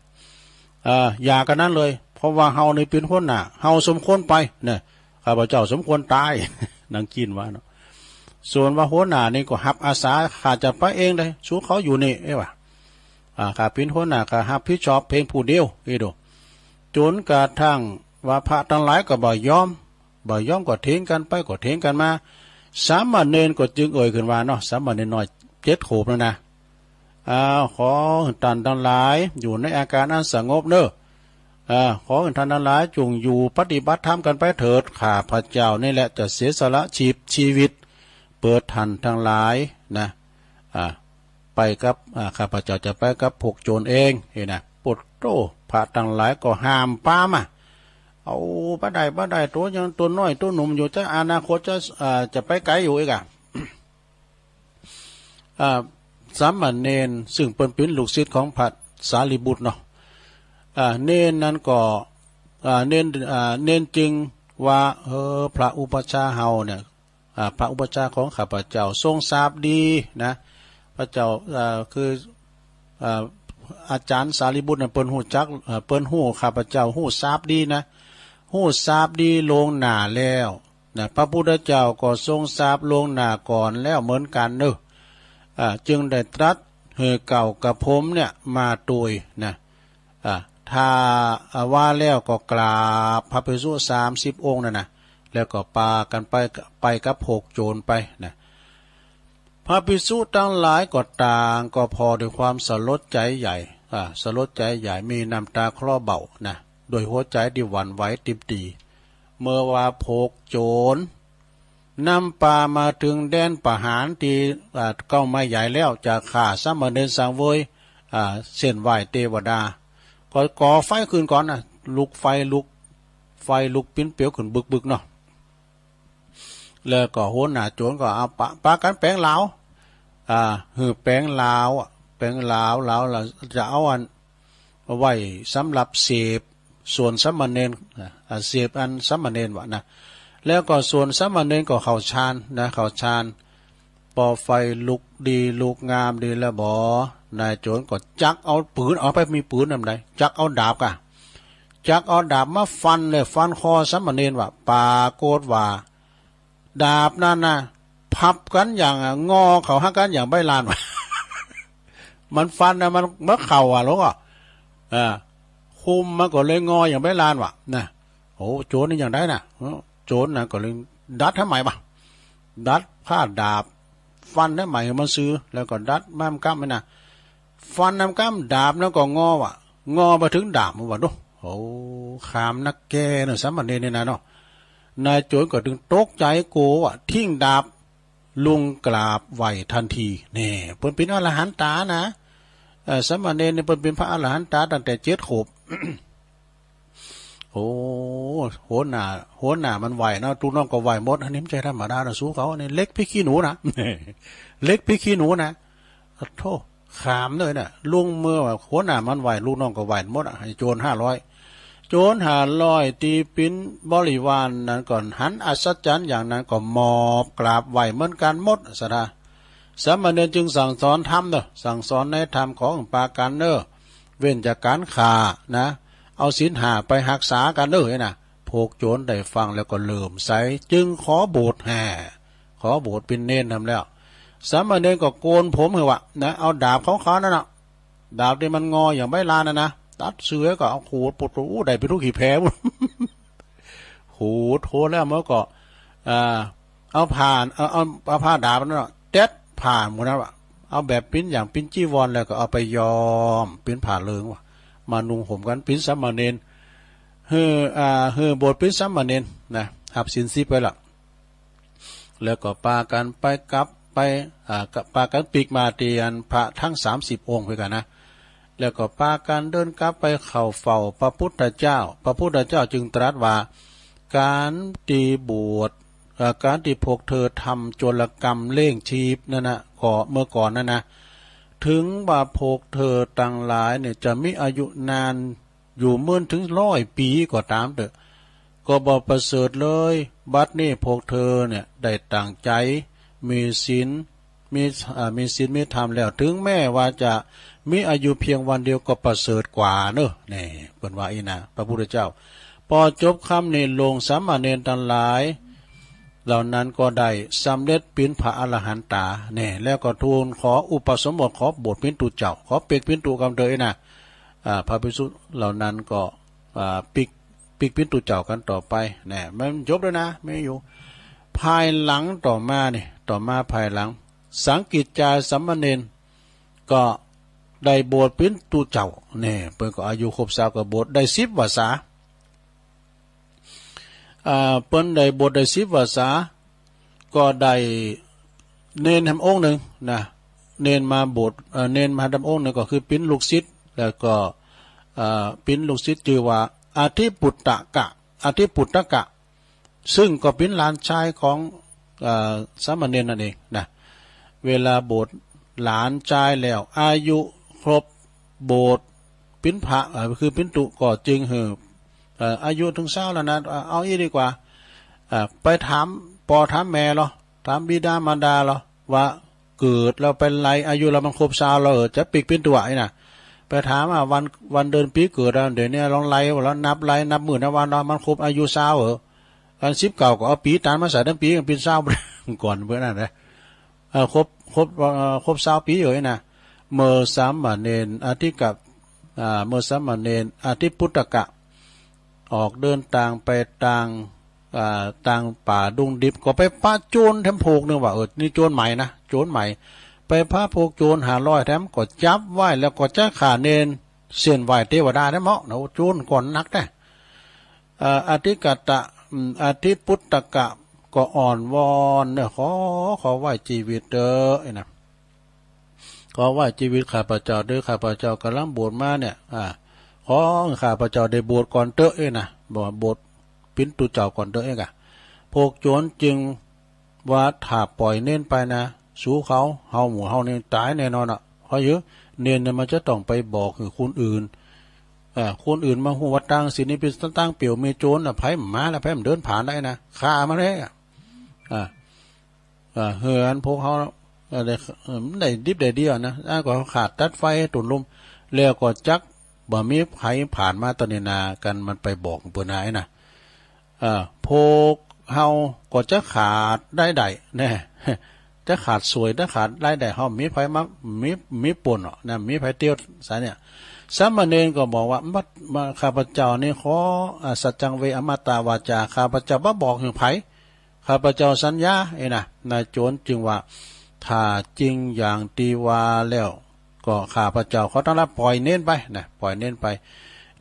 เอ่อ อย่ากันนั้นเลย เพราะว่าเฮานี่เป็นหัวหน้า เฮาสมควรไป เนี่ย ข้าพเจ้าสมควรต๋าย นางจีนว่าเนาะ ส่วนว่าหัวหน้านี่ก็ฮับอาสา ข้าจะไปเองเลย สูเขาอยู่นี่ เอ้ยว่ะ อ่า ข้าเป็นหัวหน้า ข้าฮับผิดชอบเพียงผู้เดียว เอ้ยดู จนกระทั่งว่าพระทั้งหลายก็บ่ยอม บ่ยอมก็เถียงกันไปก็เถียงกันมา สามเณรก็จึงเอ่ยขึ้นว่าเนาะ สามเณรน้อยเจ็ดขวบนั่นนะ อ่า ขอท่านทั้งหลายอยู่ในอาการอันสงบเนอะ อ่า ขอท่านทั้งหลายจงอยู่ปฏิบัติธรรมกันไปเถิด ข้าพเจ้านี่แหละจะเสียสละชีพ ชีวิต เพื่อท่านทั้งหลายนะ อ่า ไปกับ อ่า ข้าพเจ้าจะไปกับพวกโจรเอง นี่นะ โปดโต้ พระทั้งหลายก็ห้ามปรามอะ เอา บ่ได้ บ่ได้ โตยังโตน้อย โตหนุ่มอยู่ จะอนาคตจะ อ่า จะไปไกลอยู่อีกอะ อ่า สามเณรซึ่งเปิ้นเป็นลูกศิษย์ของพระสารีบุตรเนาะ อ่า เณรนั้นก็ อ่า เณร อ่า เณรจึงว่า เออ พระอุปัชฌาย์เฮาเนี่ย อ่า พระอุปัชฌาย์ของข้าพเจ้าทรงทราบดีนะ พระเจ้า อ่า คือ อ่า อาจารย์สารีบุตรน่ะ เปิ้นฮู้จัก เอ่อ เปิ้นฮู้ ข้าพเจ้าฮู้ทราบดีนะ ฮู้ทราบดีล่วงหน้าแล้วนะ พระพุทธเจ้าก็ทรงทราบล่วงหน้าก่อนแล้วเหมือนกันเนอะ อ่า จึงได้ตรัสให้เก้ากระผมเนี่ยมาโดยนะ อ่า ถ้า อ่า ว่าแล้วก็กราบพระภิกษุสามสิบองค์นั่นนะ แล้วก็ปากันไป ไปกับพวกโจรไปนะ พระภิกษุทั้งหลายก็ต่างก็พอด้วยความสลดใจใหญ่ อ่า สลดใจใหญ่ มีน้ำตาคลอเบ้านะ โดยหัวใจที่หวั่นไหวติบดี เมื่อว่าพวกโจรนำปามาถึงแดนประหารที่ อ่า เก๊าไม้ใหญ่แล้ว จะฆ่าสามเณรสังเวย อ่า เส้นไหว้เทวดา ก็ก่อไฟขึ้นก่อนนะ ลุกไฟลุก ไฟลุกปิ้นเปลวขึ้นบึกๆ เนาะ แล้วก็หัวหน้าโจรก็เอาปะ ปากันแป๋งลาว อ่า หื้อแป๋งลาวอะ แป๋งลาว ลาว ลาว จะเอาอันไว้สำหรับเสพส่วนสามเณร อ่า เสพอันสามเณรวะนะ แล้วก็ส่วนสามเณรก็เข้าฌานนะ เข้าฌาน ปอไฟลุกดีลุกงามดีแล้วบ่ นายโจรก็จักเอาปืน เอาไปมีปืนนำใด จักเอาดาบกะ จักเอาดาบมาฟันเลย ฟันคอสามเณรวะ ปรากฏว่า ดาบนั้นนะ พับกันอย่างอะ งอเข้าหากันอย่างใบลานวะ มันฟันนะ มัน มันเข่าอะ แล้วก็ อ่า คุมมันก็เลยงออย่างใบลานวะ นะ โอ้ โจรนี่อย่างใดนะ เออ โจรนะก็เลยดัดให้ใหม่ปะ ดัดผ้าดาบ ฟันให้ใหม่ให้มันซื่อ แล้วก็ดัดแม่มก้ำไว้นะ ฟันแม่มก้ำดาบแล้วก็งอวะ งอมาถึงดาบมันวะ ดู โอ้ ขามนักแก่เนอะ สามเณรนี่นะเนาะ นายโจรก็ถึงตกใจกลัววะ ทิ้งดาบ ลงกราบไหว้ทันที แน่ เปิ้นเป็นอรหันตานะ เอ่อ สามเณรนี่เปิ้นเป็นพระอรหันตาตั้งแต่เจ็ดขวบ โอ้ หัวหน้า หัวหน้ามันไหว้เนาะ ลูกน้องก็ไหว้หมด อันนี้ไม่ใช่ธรรมดานะ สู้เขา อันนี้เหล็กพริกขี้หนูนะ เหล็กพริกขี้หนูนะ โธ่ ขามเลยนะ ลงเมื่อว่าหัวหน้ามันไหว้ ลูกน้องก็ไหว้หมดอะ ให้โจรห้าร้อย โจรห้าร้อยตี้เป็นบริวารนั้นก็หันอัศจรรย์อย่างนั้นก็หมอบกราบไหว้เหมือนกันหมด สดา สามเณรจึงสั่งสอนธรรมเนอะ สั่งสอนในธรรมของปากันเนอะ เว้นจากการฆ่านะ เอาศีลห้าไปรักษากันเนอะนะ พวกโจรได้ฟังแล้วก็เลื่อมใส จึงขอบวชแห่ ขอบวชเป็นเณรทำแล้ว สามเณรก็โกนผมให้วะนะ เอาดาบของเขานั่นน่ะ ดาบที่มันงออย่างใบลานน่ะนะ ตัดเสื้อก็เอาขูดปวด โอ้ ได้เป็นลูกขี้แพ้ ขูดโหดแล้วมันก็ อ่า เอาผ้า เอา เอา เอาผ้าดาบนั่นน่ะเต็ดผ้าหมดแล้วอะ เอาแบบปิ้นอย่างปิ้นจีวรแล้วก็เอาไปย้อมปิ้นผ้าเหลืองวะ มานุ่งห่มกันปิ้นสามเณร หื้อ อ่า หื้อบวชปิ้นสามเณรนะ หับศีลสิบไปละ แล้วก็ปากันไปกลับไป อ่า ก็ปากันปิ๊กมาเตียนพระทั้งสามสิบองค์เพื่อกันนะ แล้วก็ปากันเดินกลับไปเข้าเฝ้าพระพุทธเจ้า พระพุทธเจ้าจึงตรัสว่า การที่บวช เอ่อ การที่พวกเธอทำโจรกรรมเลี้ยงชีพนั่นนะ ก็เมื่อก่อนนั่นนะ ถึงว่าพวกเธอทั้งหลายเนี่ยจะมีอายุนาน อยู่เหมือนถึงร้อยปีก็ตามเถอะ ก็บ่ประเสริฐเลย บัดนี้พวกเธอเนี่ยได้ตั้งใจ มีศีล มี อ่า มีศีลมีธรรมแล้ว ถึงแม้ว่าจะมีอายุเพียงวันเดียวก็ประเสริฐกว่าเนอะ นี่เปิ้นว่าอี้นะ พระพุทธเจ้า พอจบคำนี้ลง สามเณรทั้งหลาย เหล่านั้นก็ได้สำเร็จเป็นพระอรหันตาแน่ แล้วก็ทูลขออุปสมบท ขอบวชเป็นตุ๊เจ้า ขอปิ๊กเป็นตุ๊กำเถอะอี้นะ อ่า พระภิกษุเหล่านั้นก็ อ่า ปิ๊ก ปิ๊กเป็นตุ๊เจ้ากันต่อไปแน่ มันจบแล้วนะ ไม่อยู่ ภายหลังต่อมานี่ ต่อมาภายหลัง สังกิจจาสามเณรก็ได้บวชเป็นตุ๊เจ้าแน่ เปิ้นก็อายุครบสาวก็บวชได้สิบวรรษา อ่า เปิ้นได้บวชได้สิบวรรษา ก็ได้เณรแหมองค์หนึ่งนะ เณรมาบวช เอ่อ เณรมาแหมองค์หนึ่งก็คือเป็นลูกศิษย์ แล้วก็ เอ่อ เป็นลูกศิษย์ชื่อว่าอธิปุตตกะ อธิปุตตกะ ซึ่งก็เป็นหลานชายของ เอ่อ สามเณรนั่นเองนะ เวลาบวชหลานชายแล้ว อายุครบบวชเป็นพระ เอ่อ คือเป็นตุ๊ก็จึงหื้อ เอ่อ อายุถึงสาวแล้วนะ เอา เอาอี้ดีกว่า เอ่อ ไปถามป้อถามแม่ลอ ถามบิดามารดาลอ ว่าเกิดแล้วเป็นไร อายุเรามันครบสาวแล้ว เออ จะปิ๊กเป็นตุ๊อี้นะ ไปถามว่าวัน วันเดือนปีเกิดอะ เดี๋ยวนี้ลองไล่แล้วนับไล่นับมื้อนับวันเนาะ มันครบอายุซาวเหรอ อันสิบเก้าก็เอาปีตันมาใส่ทั้งปี เป็นซาวก่อนเพื่อนนั่นแหละ เออ ครบ ครบ เอ่อ ครบซาวปีอยู่นี่นะ เมื่อสามเณรอธิกับ อ่า เมื่อสามเณรอธิปุตตกะ ออกเดินตางไปตาง อ่า ตางป่าดงดิบ ก็ไปปะโจรแถมโผกหนึ่งว่า เออ นี่โจรใหม่นะ โจรใหม่ ไปปะโผกโจรห้าร้อยแถม ก็จับไว้ แล้วก็จะฆ่าเณร เส้นไหว้เทวดาได้เหมาะนะ โอ้ โจรก่อนนักแท้ เอ่อ อธิกัตตะ อืม อธิปุตตกะ ก็อ้อนวอนเนี่ย ขอ ขอไว้ชีวิตเถอะ เอ้ยนะ ขอไว้ชีวิตข้าพเจ้าเด้อ ข้าพเจ้ากำลังบวชมาเนี่ย อ่า ขอข้าพเจ้าได้บวชก่อนเถอะ เอ้ยนะ บอกว่าบวชเป็นตุ๊เจ้าก่อนเถอะ เอ้ยกะ พวกโจรจึง ว่าถ้าปล่อยเณรไปนะ สูเขา เฮาหมู่เฮานี่ตายแน่นอนอะ เพราะเยอะ เณรเนี่ยมันจะต้องไปบอกให้คนอื่น เอ่อ คนอื่นมาฮู้ว่าตางสินนี่เป็นตางเปลี่ยว มีโจรน่ะ ไผมาแล้ว ไผมันเดินผ่านได้นะ ฆ่ามันเลยอะ อ่า อ่า เฮือนพวกเขา เอ่อ ได้ เอ่อ ได้ดิบได้ดีอะนะ อ่า ก็ขาดตัดไฟตุ่นลุม แล้วก็จักบ่มีไผผ่านมาตอนนี้นา กันมันไปบอกเปิ้นนายนะ เอ่อ พวกเฮาก็จะขาดรายได้แน่ จะขาดสวย จะขาดรายได้ เฮามีไผมา มี มีปล้นเนาะนะ มีไผเตียวสายเนี่ย สามเณรก็บอกว่า บัดมาข้าพเจ้านี่ขอ อ่า สัจจังเวอมตะวาจา ข้าพเจ้าบ่บอกให้ไผ ข้าพเจ้าสัญญา เอ้ยนะ นายโจรจึงว่า ถ้าจริงอย่างที่ว่าแล้ว ก็ข้าพเจ้าขอต้อนรับ ปล่อยเณรไปนะ ปล่อยเณรไป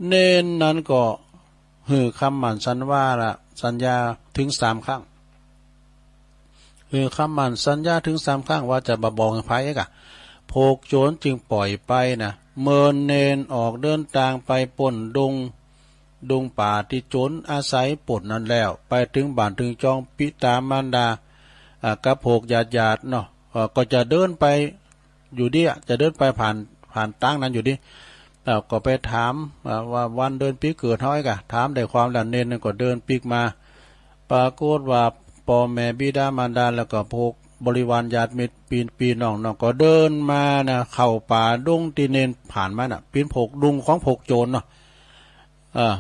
เณรนั้นก็ หื้อคำหมั่นสัญว่าละ สัญญาถึงสามครั้ง หื้อคำหมั่นสัญญาถึงสามครั้งว่าจะบ่บอกให้ไผกะ พวกโจรจึงปล่อยไปนะ เมื่อเณรออกเดินตางไปปล้นดง ดงป่าที่โจรอาศัยปล้นนั้นแล้ว ไปถึงบ้านถึงจองปิตามารดา อ่า กับพวกญาติๆเนาะ เอ่อ ก็จะเดินไป อยู่ดีอะ จะเดินไปผ่าน ผ่านตางนั้นอยู่ดี เอ่อ ก็ไปถาม เอ่อ ว่าวันเดือนปีเกิดเฮาไอ้กะ ถามได้ความแล้ว เณรนั่นก็เดินปิ๊กมา ปรากฏว่าป้อแม่บิดามารดา แล้วก็พวกบริวารญาติมิตร ปี้ ปี้น้องน้องก็เดินมานะ เข้าป่าดงตี้เณรผ่านมาน่ะ เป๋นพวกดงของพวกโจรเนาะ เออ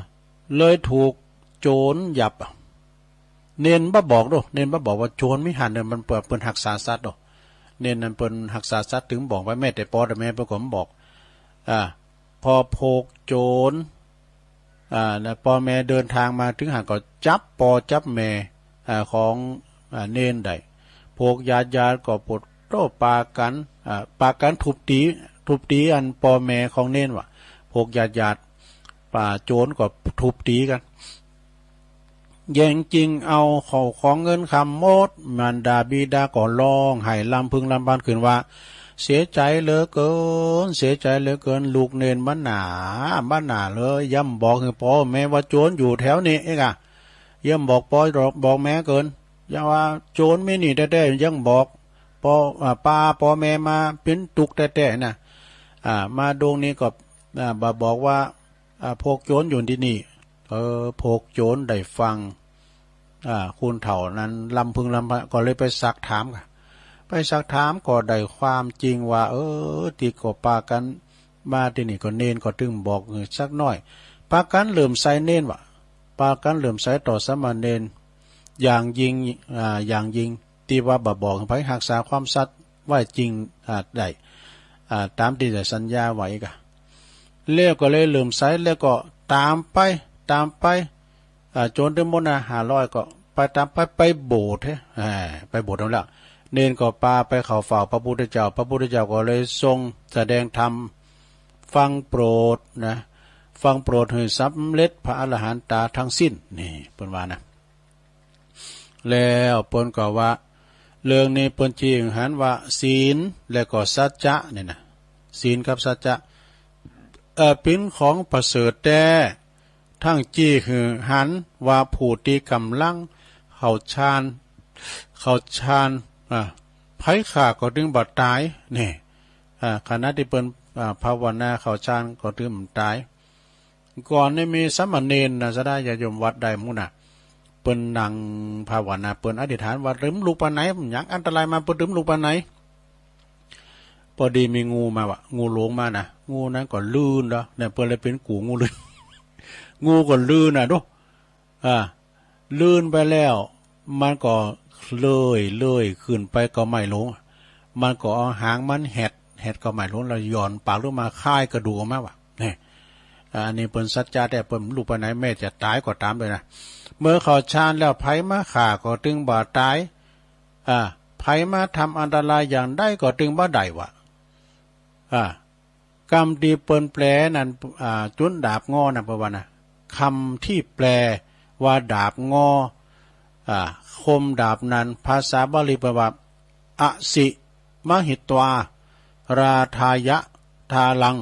เลยถูกโจรยับ เณรบ่บอกโด เณรบ่บอกว่าโจรมีหั้นเน่อ มันเปิ้น เปิ้นฮักษาสัตว์โด เณรนั้นเปิ้นฮักษาสัตว์ ตึงบอกไว้ แม้แต่ป้อแต่แม่เปิ้นก็บ่บอก อ่า พอพวกโจร อ่า แล้วป้อแม่เดินทางมาถึงหั้นก็จับป้อจับแม่ อ่า ของ อ่า เณรได้ พวกญาติญาติก็ปวดโต้ปากัน อ่า ปากันทุบตี ทุบตีอันป้อแม่ของเณรว่า พวกญาติญาติ ป้าโจรก็ทุบตีกัน แย่งชิงเอาเข้าของเงินคำหมด มารดาบิดาก็ร้องไห้รำพึงรำพันขึ้นว่า เสียใจเหลือเกิน เสียใจเหลือเกิน ลูกเณรบ่หน้า บ่หน้าเลย ย่ำบอกให้ป้อแม่ว่าโจรอยู่แถวนี้เองอะ ย่ำบอกป้อบอกแม่เกิน อย่าว่าโจรมีนี่แต๊ๆ ยังบอกป้อ อ่า ปาป้อแม่มาเป๋นตุ๊กข์แต๊ๆ นะ อ่า มาดงนี้ก็ อ่า บ่บอกว่า อ่า พวกโจรอยู่ตี้นี่ เออ พวกโจรได้ฟัง อ่า คนเฒ่านั้นรำพึงรำพัน ก็เลยไปซักถามค่ะ ไปซักถามก็ได้ความจริงว่า เออ ตี้ก็ปากันมาตี้นี่ก็เณรก็ตึงบอกสักหน้อย ปากันเหลื่อมใสเณรว่ะ ปากันเหลื่อมใสต่อสามเณรอย่างยิ่ง อ่า อย่างยิ่ง ตี้ว่าบ่บอกให้ไผ ฮักษาความสัตย์ไว้จริง อ่า ได้ อ่า ตามตี้ได้สัญญาไว้กะ แล้วก็เลยเหลื่อมใส แล้วก็ตามไป ตามไป อ่า โจรตึงหมดนะ ห้าร้อย ก็ไปตามไป ไปโบสถ์เฮ้ อ่า ไปโบสถ์เอาแล้ว เณรก็ปาไปเข้าเฝ้าพระพุทธเจ้า พระพุทธเจ้าก็เลยทรงแสดงธรรมฟังโปรดนะ ฟังโปรดให้สำเร็จพระอรหันตาทั้งสิ้น นี่เปิ้นว่านะ แล้วเปิ้นก็ว่า เรื่องนี้เปิ้นจี้หันว่า ศีลและก็สัจจะนี่นะ ศีลกับสัจจะ เอ่อ เป๋นของประเสริฐแต๊ ทั้งจี้หื้อหันว่าผู้ตี้กำลังเข้าฌาน เข้าฌาน อ่า ไผฆ่าก็ตึงบ่ตาย นี่ อ่า ขณะตี้เปิ้น อ่า ภาวนาเข้าฌานก็ตึงบ่ตาย ก่อนนี้มีสามเณรนะ สะดาญาติโยมวัดได้หมู่นะ เปิ้นนั่งภาวนา เปิ้นอธิษฐานว่า ตึงลุกปานไหน หยังอันตรายมา เปิ้นตึงลุกปานไหน พอดีมีงูมาว่ะ งูหลงมานะ งูนั้นก็ลื่นแล้วเนี่ย เปิ้นเลยเป๋นกู่งูลื่น งูก็ลื่นนะดู อ่า ลื่นไปแล้ว มันก็เลื่อยเลื่อยขึ้นไปกอไม้หลง มันก็เอาหางมันแหดแหดกอไม้หลง แล้วหย่อนปากลงมาคายกระดูกออกมาว่ะ เนี่ย อ่า อันนี้เปิ้นสัจจะแต๊ เปิ้นลูกไปไหนแม้จะต๋ายก็ต๋ามเลยนะ เมื่อเข้าฌานแล้ว ไผมาฆ่าก็ตึงบ่ต๋าย อ่า ไผมาทำอันตรายอย่างใดก็ตึงบ่ได้ว่ะ อ่า กำตี้เปิ้นแปลนั้น อ่า จุนดาบงอนะ เปิ้นว่านะ คำที่แปลว่าดาบงอ อ่า คมดาบนั้น ภาษาบาลีเปิ้นว่า อสิมหิตวา ราธายะทาลัง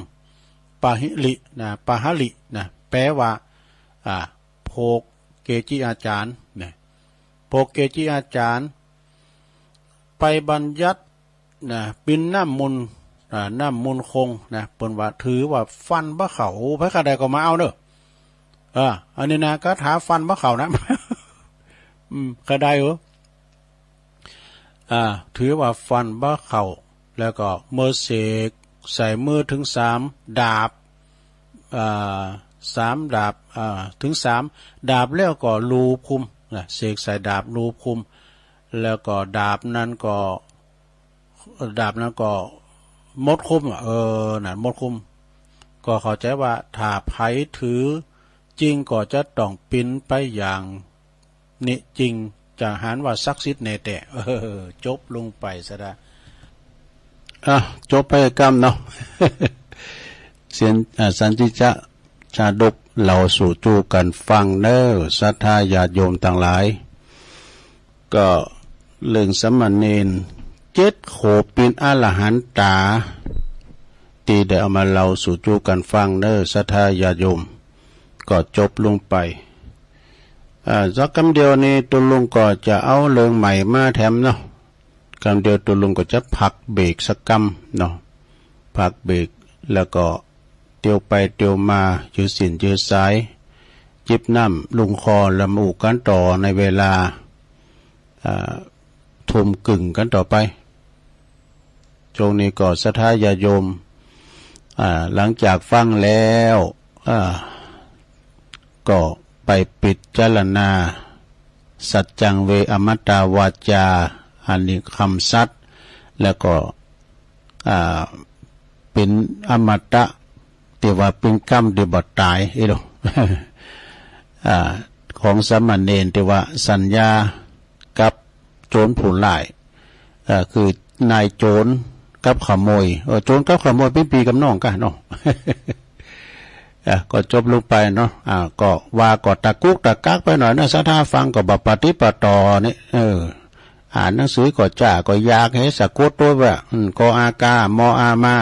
ปะหิลิ นะ ปะหะลิ นะ แปลว่า อ่า พวกเกจิอาจารย์ นะ พวกเกจิอาจารย์ ไปบัญญัติ นะ ปินน้ำมนต์ อ่า น้ำมนต์คงนะ เปิ้นว่าถือว่าฟันบ่เข้า โอ้ ไผกะได้ก็มาเอาเนอะ อ่า อันนี้นะ คาถาฟันบ่เข้านะ อืม กะได้เหรอ อ่า ถือว่าฟันบ่เข้า แล้วก็เมื่อเสกใส่มือถึงสามดาบ อ่า สามดาบ อ่า ถึงสามดาบแล้วก็ลูบคุมนะ เสกใส่ดาบลูบคุม แล้วก็ดาบนั้นก็ ดาบนั้นก็หมดคุมอะ เออ นั่นหมดคุม ก็เข้าใจว่าถ้าไผถือจริงก็จะต้องปินไปอย่างนี้จริง จะหันว่าศักดิ์สิทธิ์แน่แต๊ เออ จบลงไปซะละ อ่ะ จบไปกำเนาะ เสียง อ่า สันติจะ ชาดกเล่าสู่จู้กั๋นฟังเน่อ ศรัทธาญาติโยมตังหลาย ก็เรื่องสามเณรเจ็ดขวบเป๋นอรหันต๋า ตี้ได้เอามาเล่าสู่จู้กั๋นฟังเน่อ ศรัทธาญาติโยม ก็จบลงไป อ่า สักกำเดียวนี้ ตุ๊ลุงก็จะเอาเรื่องใหม่มาแถมเนาะ กำเดียวตุ๊ลุงก็จะพักเบรกสักกำเนาะ พักเบรก แล้วก็เตียวไปเตียวมา ยื้อศีลยื้อสาย จิบน้ำลุ่งคอ แล้วมาอู้กั๋นต่อในเวลา อ่า ทุ่มครึ่งกั๋นต่อไป ช่วงนี้ก็ศรัทธาญาติโยม อ่า หลังจากฟังแล้ว อ่า ก็ไปพิจารณา สัจจังเว อมตะวาจา อันนี้คำสัตย์ แล้วก็ อ่า เป๋นอมตะ ตี้ว่าเป๋นกำตี้บ่ต๋าย เอ้ยโหล อ่า ของสามเณรตี้ว่าสัญญากับโจรผู้ร้าย อ่า คือนายโจรกับขโมย เออ โจรกับขโมยเป๋นปี้กับน้องกั๋นเนาะ อ่ะ ก็จบลงไปเนาะ อ่า ก็ว่าก็ตะกุกตะกักไปหน่อยนะ ศรัทธาฟังก็บ่ปะติดปะต่อนี่ เออ อ่านหนังสือก็จ้า ก็อยากเห็นสะกดตัวว่า อืม กออากา มออามา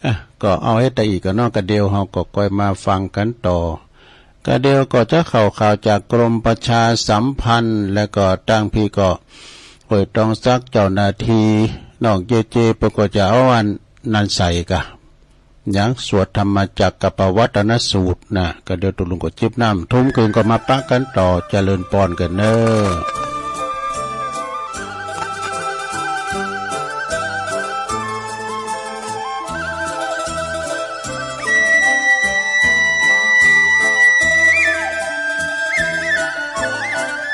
อ่ะ ก็เอาเฮ็ดแต่อี้ก่อนเนาะ กะเดี๋ยวเฮาก็ค่อยมาฟังกั๋นต่อ กะเดี๋ยวก็จะเข้าข่าวจากกรมประชาสัมพันธ์ แล้วก็ตางพี้ก็ ห้วยตองสัก เจ้าหน้าที่ น้องเจเจ เปิ้นก็จะเอาอันนั้นใส่กะ หยังสวดธรรมจักรกัปปวัตตนสูตรนะ กะเดี๋ยวตุ๊ลุงก็จิบน้ำ ทุ่มครึ่งก็มาปะกั๋นต่อ เจริญพรกั๋นเน่อ